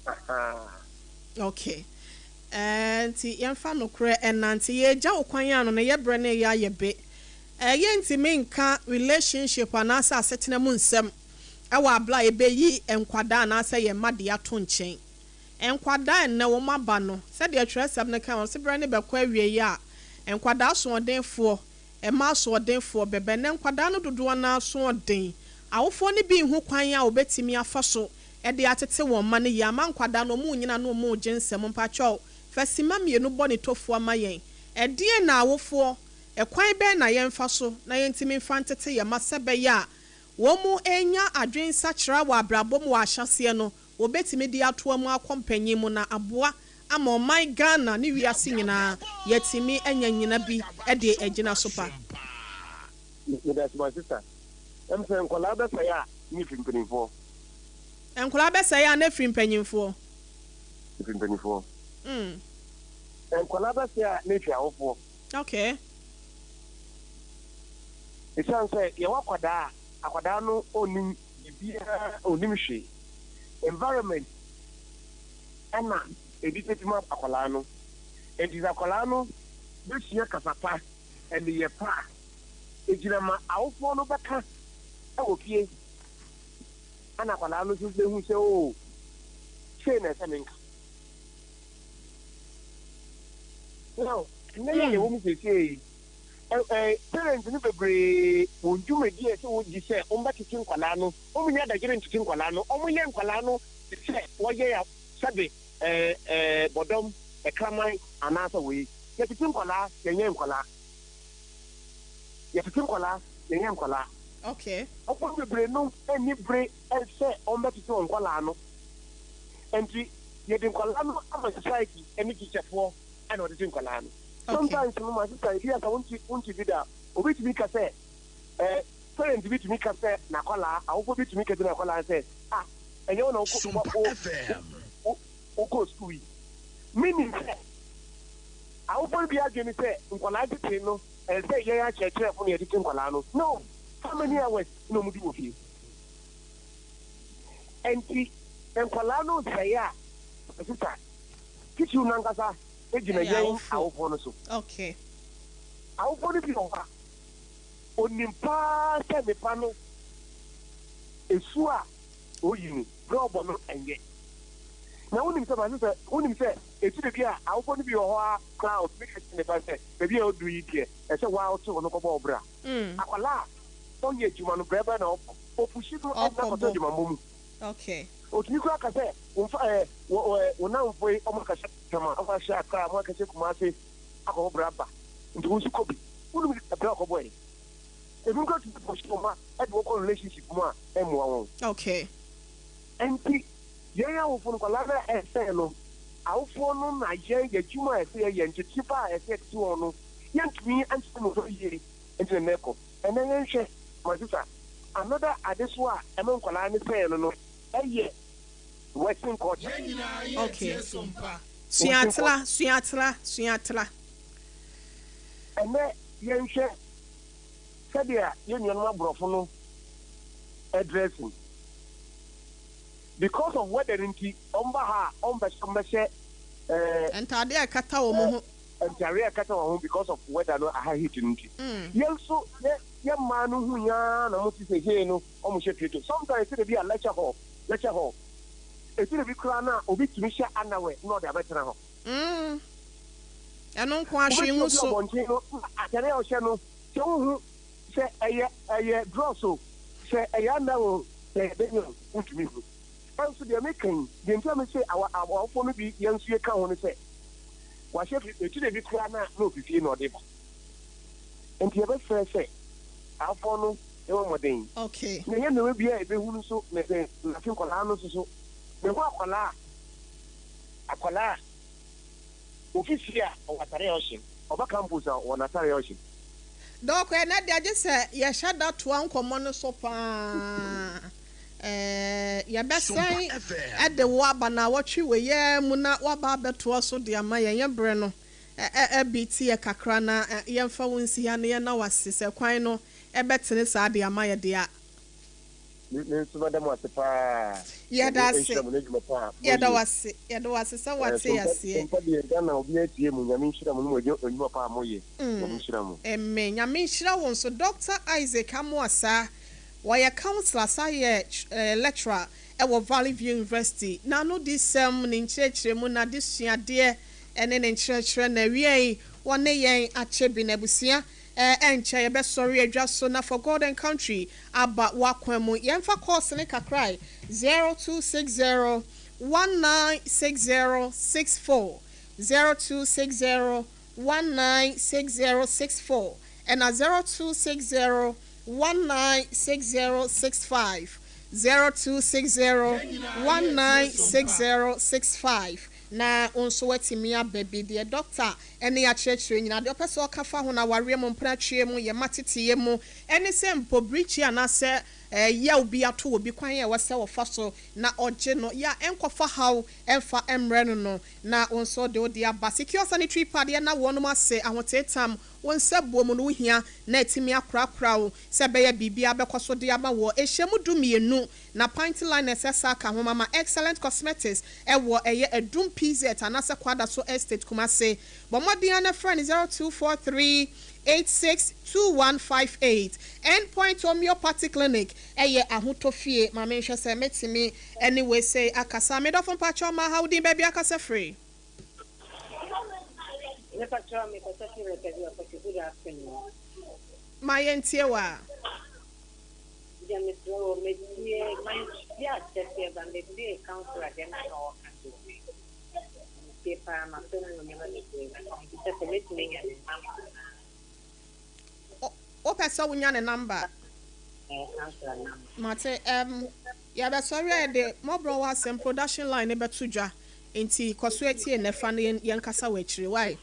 Ahaa. Okay. Ɛɛ nti yɛmfa nokorɛ ɛnante. Yɛregya wo kwan ano no yɛ berɛ no reyɛ ayɛ be. Ɛɛ yɛntumi nka relationship anaasɛ asetena mu nsɛm ɛwɔ abere a yɛbɛyi nkwadaa anaasɛ yɛn mma de ato nkyɛn. Nkwadaa a ɛnnɛ wɔn aba no, sɛdeɛ twerɛsɛm no ka, wɔse berɛ no bɛkɔ awieɛ a, nkwadaa asoɔdenfoɔ Ɛma asoɔdenfoɔ bɛba. Ɛnnɛ nkwadaa no dodoɔ no ara asoɔden. Awofoɔ no bi nhu kwan a wɔbɛtumi afa so de atete wɔn mma no yie ama nkwadaa no wɔrenyini a na wɔregye nsam. Mpakyɛw, fa simma mmienu bɔ ne tofoa ma yɛn. Ɛdeɛn na awofoɔ, ɛkwan bɛn na yɛmfa so na yɛntumi mfa ntete yɛn mma sɛ ɛbɛyɛ a wɔn nya adwene nsakyera wɔ abrabɔ mu wɔ ahyɛaseɛ no wɔbɛtumi de atoa mu akɔ mpanyin mu na aboa ama ɔman Ghana ne wiase nyinaa yɛatumi anya nnyina bi de agyina so pa. Medase my sister. Ɛm sɛ nkwadaa bɛsɛe a na ɛfiri mpanimfoɔ. Nkwadaa bɛsɛe a na ɛfiri mpanyinfoɔ. Ɛfiri mpanimfoɔ. Nkwadaa bɛsɛe a na ɛfiri awofoɔ. Okay. Ɛsiane sɛ yɛwɔ akwadaa a, akwadaa no ɔnnim biribiara, ɔnnim hwee. Environment ɛna ɛdi tete ma akwadaa no. Enti sɛ akwadaa no bɛsua kasa pa, nneyɛɛ pa a, ɛgyina ma awofoɔ no bɛka wɔ fie ɛna akwadaa no nso bɛhu sɛ oo, sei na ɛsɛ menka. Now, ɛnnɛ yi a yɛwɔ mu seesei yi, parents no bebree wɔn dwumadi a ɛsɛ wɔdi sɛ wɔbɛtete nkwadaa no, wɔnnya adagyere ntete nkwadaa no, wɔyɛ nkwadaa no te sɛ wɔyɛ a sɛbe bɔdɔm, kraman anaasɛ wei. Yɛtete nkwadaa, yɛnyɛ nkwadaa. Yɛtete nkwadaa, yɛnyɛ nkwadaa. Okay. Wɔn bebree no nni bere sɛ wɔbɛtete wɔn nkwadaa no. Nti yɛde nkwadaa no ama society ne teacherfoɔ na wɔtete nkwadaa no. Sometimes no my sister ebi a sɛ wonte wonte bi da a, obi tumi ka sɛ eh, parent bi tumi ka sɛ n'akwadaa, awofoɔ bi tumi ka kyerɛ n'akwadaa sɛ ah ɛnyɛ wo na wokɔ Sompa wo FM. wo wokɔɔ sukuu yi. Meaning sɛ awofoɔ no bi adwene ne sɛ nkwadaa ntetee no ɛsɛ sɛ yɛn akyerɛkyerɛfo na yɛtete nkwadaa no. No, how many hours na wɔdi wɔ fie? Ɛnti nkwadaa no nsɛe a, my sister, titiriw no ankasa gyina Ɛyɛ yɛn awofoɔ. awofoɔ no so. Okay. Awofoɔ no bi wɔ hɔ a, ɔnim paa sɛ ne ba no su a ɔyi no berɛ a ɔbɔ no nyɛ. Na wonim sɛ, maame sɛ, wonim sɛ ɛtu da bi a awofoɔ no bi wɔ hɔ ara koraa a ɔtumi ka kyerɛ ne ba sɛ, baabi a ɔduru yi deɛ, ɛsɛ wo ara wote hɔ no kɔbɔ wo bra. Akwadaa a ɔnyɛ adwuma no, brɛ bɛn na ɔbɔ? Ɔpushi no de no akɔtɔ Ɔkɔbɔ. adwumammɔ mu. Okay. Ɔtumi koraa ka sɛ, wo mfa ɛɛ, wo ɛɛ, wo nnamfo yi, wɔakɛhyɛ Tema, wɔakɛhyɛ Accra, wɔakɛhyɛ Kumasi akɔbɔ bra ba, nti wo nso kɔ bi. Wonim bra a ɔkɔbɔe? Ebinom koraa tumi push wɔn mma de wɔn kɔ relationship mu a ɛmmoa wɔn. Okay. Enti yɛn awofo no, nkwadaa no a ɛresɛe no, awofoɔ no na yɛn, yɛn adwuma a ɛsɛ yɛyɛ, ntetee pa a ɛsɛ yɛtete wɔn no, yɛntumi antete mmofra yie, nti na ɛnnɛ ɛkɔ. Ɛnnɛ yɛnhwɛ, my sister, another adesoa a ɛma nkwadaa no sɛe no no yɛ Western culture. Yɛn nyinaa yɛ Okay. tie sompa. Sua Western tra, culture. sua tra, sua tra. Ɛnnɛ yɛnhwɛ sɛdeɛ yɛn nuanom aborɔfo no dressing. Because of weather no nti, wɔba ha a, wɔmpɛ sɛ wɔbɛhyɛ ɛɛ. Ntaadeɛ a ɛkata wɔn ho. Ntaadeɛ a ɛkata wɔn ho because of weather no, aha heat no nti. Yɛn nso, yɛ yɛ mmaa no hu yɛn ara na wɔte sɛ hee no, wɔhyɛ pieto. Sometimes ɛtɔ da bi a lecture hall, lecture hall, ɛtɔ da bi koraa no a obi tumi hyɛ underwear na ɔde abɛtena hɔ. Ɛno nko ara hwee Wobɛhyia ngu obi so. abɔnten no na atare a ɔhyɛ no, sɛ wonhu sɛ ɛyɛ ɛyɛ drɔs o, sɛ ɛyɛ underwear o, sɛ ɛyɛ dɛn o, wontumi nhu. Nanso deɛ meka yi, deɛ nti a mese awa awafoɔ no bi yɛn nso yɛka ho ne sɛ, wahyɛ fi, ɛti da bi koraa na na ofi fie na ɔde ba. Nti yɛbɛsrɛ sɛ awofoɔ no mmɔ mmɔden na ɛnyɛ nneɛma biara a yɛbɛhunu nso na yɛde nate nkwadaa no nso so. Mehu akwadaa a, akwadaa a ofi fie a ɔwɔ atare a ɔhyɛ, ɔba campus a ɔwɔ n'atare a ɔhyɛ. Dɔk, ɛnnɛ deɛ gye sɛ yɛhyɛ da toa nkɔmmɔ no so pa ara. Ɛɛ, yɛbɛsan de wo aba naawɔtwe wei ara mu na woaba abɛtoa so de ama yɛn. Yɛn berɛ no bi te yɛ kakra na yɛmfa wo nsi ha na yɛnna wo ase sɛ kwan no bɛtene saa de ama yɛn deɛ a. Me nso mɛda mo ase paa. Yɛda Nyame ase. nhyira mo n'adwuma pa a Yɛda moyɛ. wo ase. Yɛda wo ase sɛ woate Sompa aseɛ. sompa deɛ Ghana obiara tie mo. Nyame nhyira mo ne mo adwuma pa a moyɛ. Nyame nhyira mo. Amen. Nyame nhyira wo nso Doctor Isaac Amoah-Saa. Ɔyɛ counsellor san yɛ lecturer wɔ Valley View University. N'anodisɛm, ne nkyerɛkyerɛmu, n'adesuadeɛ ne ne nkyerɛkyerɛ na awiei wɔne yɛn akyɛ bi. N'abusua ɛnkyɛ yɛbɛsɔre adwa so na For God and Country aba w'akwan mu. Yɛmfa course no kakra ɛ, 0260 1960 64, 0260 196064 ɛna 0260 196065, 0260 196065 na wo nso woatumi aba bi. Deɛ dɔkta ne akyerɛkyerɛ nyinaa, deɛ ɔpɛ sɛ ɔka fa ho no, awareɛ mu, mpenatweɛ mu, yɛn mma teteyɛ mu, ɛne sɛ mpo birikyi anaasɛ yaw bi ato obi, kwan a ɛwɔ sɛ ɔfa so na ɔgye no yɛ a ɛnkɔfa haw ɛmfa mmrɛ no no, na wo nso wode wo deɛ aba. Secure Sanitary Pad yɛ na wɔnom ase ahoteetam wo nsa buo mu no wo hia na atumi akorakora wo sɛ ɛbɛyɛ biribiara bɛkɔ so de ama woɔ. Ɛhyɛ mu du mmienu na Pint Liners ɛsa ka ho mama Excellent Cosmetics ɛwɔ ɛyɛ Adum PZ anaasɛ Kwadaso Estate Kumasi. Bɔ mmɔden ara na frɛ no 0243 86 2158. End Point Homeopathy Clinic ɛyɛ ahotɔ fie. Ma menhwɛ sɛ mɛtumi ɛne wei sei akasa. Me dɔfo mpakyɛw ma ha wo din baabi akasa firi. Mepakyɛw mekasa firi Rekabi Ɔfɔte good afternoon. Ma yɛntie wo a. Gya mesrɛ wo metie mantie akyɛseɛ ba metie councilor deɛ na na ɔka deɛ metie paa mafɛ mu nneɛma bebree na mebisa sɛ mɛtumi anya ne number anaa. Wopɛ sɛ wonya ne number? Ɛɛ councilor number. Mate um, yɛbɛsɔre a yɛde mmɔborɔ wɔ asɛm production line no bɛto dwa nti kɔ so atie nnɛ fa no yɛnkasa wɔ akyire wae.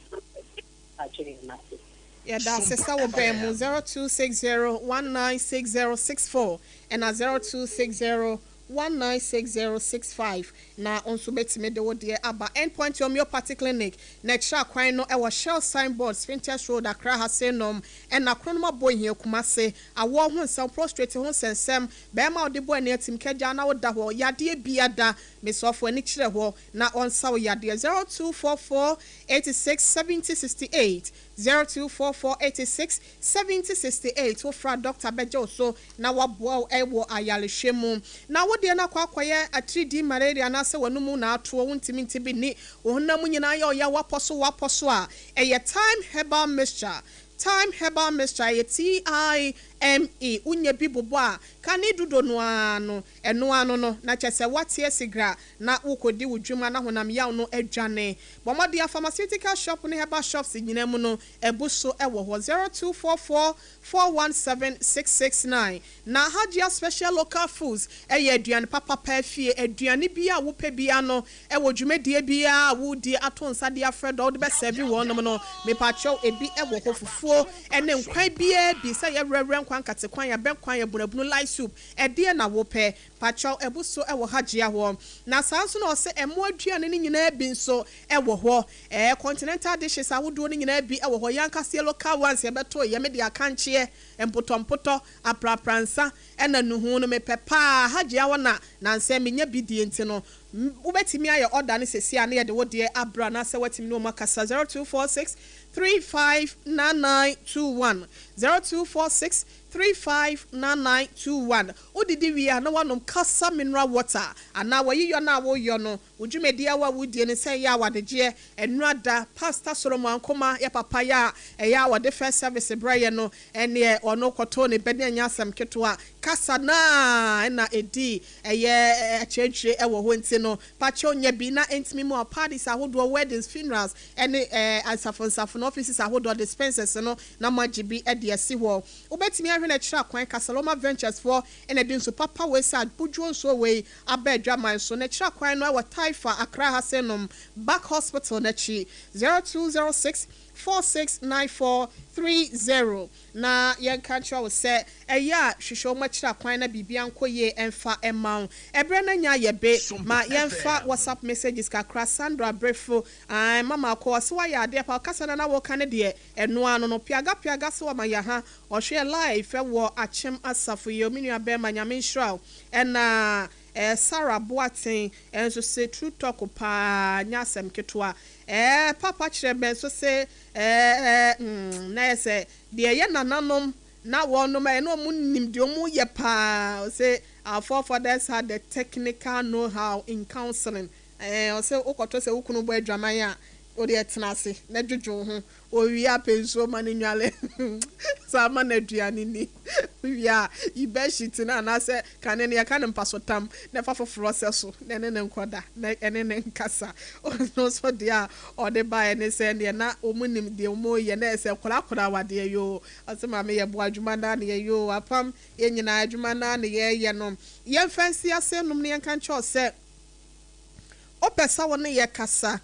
Akyire mate. Yɛda ase sɛ wo bɛn mu 0260 196064 ɛna 0260 196065 na wo nso bɛtumi de wo deɛ aba Endpoint Homeopathy Clinic na ɛkyerɛ akwan no ɛwɔ Shell signboard Spintex Road Accra ha senom ɛna Kronom Abohia Kumase awoɔ ho nsɛm prostrate ho nsɛnsɛm bɛrima a wode bɔ ani atim kagya na woda hɔ yadeɛ bia da mesɔfo ani kyerɛ hɔ na ɔnsa wo yadeɛ 0244 86 70 68 0244 86 70 68 wofra doctor bɛgye wo so na waboa wo ɛwɔ ayarehwɛ mu na wodeɛ no akɔ akɔyɛ atiridii malaria anaasɛ w'anum na atoɔ wontumi nti bi ni wo honam nyinaa yɛ ɔya wapɔ so wapɔ so a ɛyɛ Thyme Herbal Mixture. Thyme Herbal Mixture ɛyɛ T-I-M-E. Wonya bi bobɔ a ka ne dodo no ara no ɛno ano no na kyɛ sɛ woate asigra na wokɔdi wo dwuma na honam yaw no adwane. Bɔ mmɔden a pharmaceutical shop ne herbal shops nyinaa mu no abu so ɛwɔ hɔ 0244 417 669. Na Hajia Special Local Foods ɛyɛ aduane papapa afie aduane bi a wopɛ bia no ɛwɔ dwumadie biara a wodi ato nsa de afrɛ dɔ wode bɛsɛbi wɔnom no mepakyɛw ebi ɛwɔ hɔ fufuo. Fufuo ne nkwan biara bi sɛ yɛ werɛwerɛ nkwan, nkate kwan, abɛ kwan, abunabunu, light soup, ɛdeɛn na wopɛ? Pakyɛw ɛbu so wɔ Hajia hɔ. Na saa nso na ɔsɛ ɛmo aduane no nyinaa bi nso wɔ hɔ. Ɛɛ continental dishes ahodoɔ no nyinaa bi wɔ hɔ. Yɛn ankasa yɛ local ones yɛbɛto yɛ me de akankyeɛ, mpotɔmpotɔ, aprapransa ɛna nuhu no mepɛ paa. Hajia hɔ na nansɛ menya bi die nti no wobɛtumi ayɛ order no seesei a na yɛde wo deɛ abrɛ anaasɛ woatumi ne wɔn akasa 0246 359921 0246 359921. Wodidi wie a na woanom Kasa mineral water anaa wɔyeyɔ no a woyɔ no. Wo dwumadi a wo a wodie no sɛ ɛyɛ awadegyeɛ, ɛnora da, Pastor Solomon Ankomah yɛ papa yɛ a ɛyɛ a wɔde first service brɛ yɛ no ɛneɛ ɔno kɔtoo ne bɛ ne ɛnyɛ asɛm ketewa. Kasa no a ɛna ɛdi ɛyɛ akyerɛkyire ɛwɔ hɔ nti no pakyɛw nya bi na ɛntumi mu a parties ahodoɔ, weddings, funerals ɛne nsafo nsafo no offices ahodoɔ dispensers no na moagye bi de asi hɔ. Wobɛtumi ahwɛ no akyiri akwan. Kasaloma Ventures foɔ na ɛde nsu papa wei sɛ abodwoɔ nsuo wei aba adwaman so. N'akyiri akwan no ɛwɔ Taifa, Accra ha sei nom, Back Hospital no akyi. 0206 4694 30 Na yɛnka nkyerɛ wo sɛ ɛyɛ a hwehwɛ wɔn akyiri akwan na biribiara nkɔ yie mfa mma wo. Ɛberɛ no anya ayɛ be. Ma yɛmfa WhatsApp messages kakra. Sandra Brefo, Ae mama akɔ, ɔse woayɛ adeɛ paa, ɔkasa no a na woka no deɛ ɛno ara no no. Piaga piaga se wama yɛ ha, ɔhwɛ live wɔ Akyem Asafo yi o, me nua bɛɛma Nyame nhyira wo. Ɛna eh Sarah Boateng nso se true talk paa nyɛ asɛm ketewa. Eh papa kyerɛ mɛ nso se eh mm na yɛ sɛ deɛ yɛ nananom na wɔnom ɛyɛ na wɔn nim deɛ wɔn yɛ paa, ɔse our forefathers had the technical know how in counseling. Ɛɛ, ɔse wokɔtɔ sɛ wo kunu bɔ adwaman a, wodeɛ tena ase na dwodwo wo ho. Owie a pɛ nsuo ma no nnwale, san ma no aduane nni. Wowie a, yi bedsheet no anaasɛ kane no, yɛka no mpasotam, na fa foforɔ sɛ so na ɛne no nkɔda na ɛne no nkasa. Ɔno nso deɛ a ɔde baeɛ ne sɛ ɛndeɛ na wɔnim deɛ wɔreyɛ, na ɛyɛ sɛ korakora awadeɛ yoo. Ɔse maame yɛboa adwuma no ara na yɛyɛ oo, apam yɛn nyinaa adwuma no ara na yɛreyɛ no. Yɛmfa nsi ase nnom na yɛnka nkyerɛ wo sɛ, Wopɛ sɛ wo ne yɛ kasa,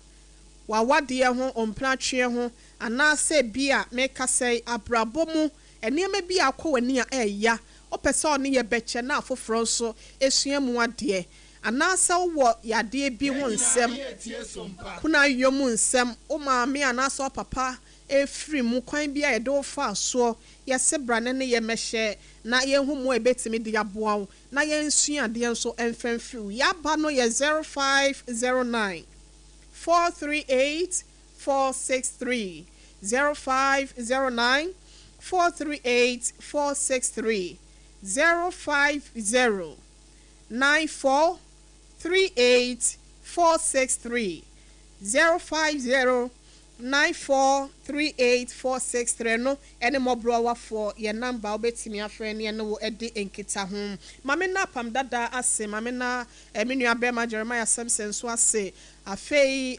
w'awadeɛ ho, wo mpenatweɛ ho, anaasɛ ebia mekasa yi, abrabɔ mu nneɛma bi a akɔ w'ani a ɛreya, wopɛ sɛ wo ne yɛ bɛkyɛ na afoforɔ nso asua mu adeɛ, anaasɛ wowɔ yadeɛ bi ho nsɛm, kunayɔ mu nsɛm, wo maame anaasɛ wo papa refiri mu, kwan bi a yɛde wo faa soɔ, yɛse bra ne ne yɛ mmɛhyɛ na yɛnhu mmoa a yɛbɛtumi de aboa wo. Na yɛnsua adeɛ nso mfa mfiri wo. Y'aba no yɛ 0509 438 463, 0509 438 463, 050 94 38 463, 050 9438463 no ne mmɔborɔwafoɔ yɛn number a wobɛtumi afrɛ ne yɛne wo adi nkitaho. Ma me nna Apam Dada ase, ma me nna me nua barima Jeremiah Simpson nso ase. Afei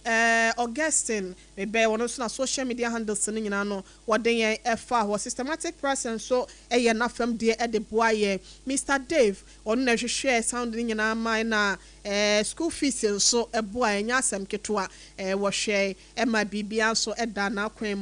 Augustine mebɛɛ ɔno nso na social media handles no nyinaa no wɔde yɛn faa hɔ. Systematic Press nso yɛ n'afam deɛ de boa yɛn. Mister Dave ɔno na ɛhwehwɛɛ sound no nyinaa mae na school fees nso boa ɛnyɛ asɛm ketewa wɔhwɛe. Ɛma biribiara nso da n'akwan mu.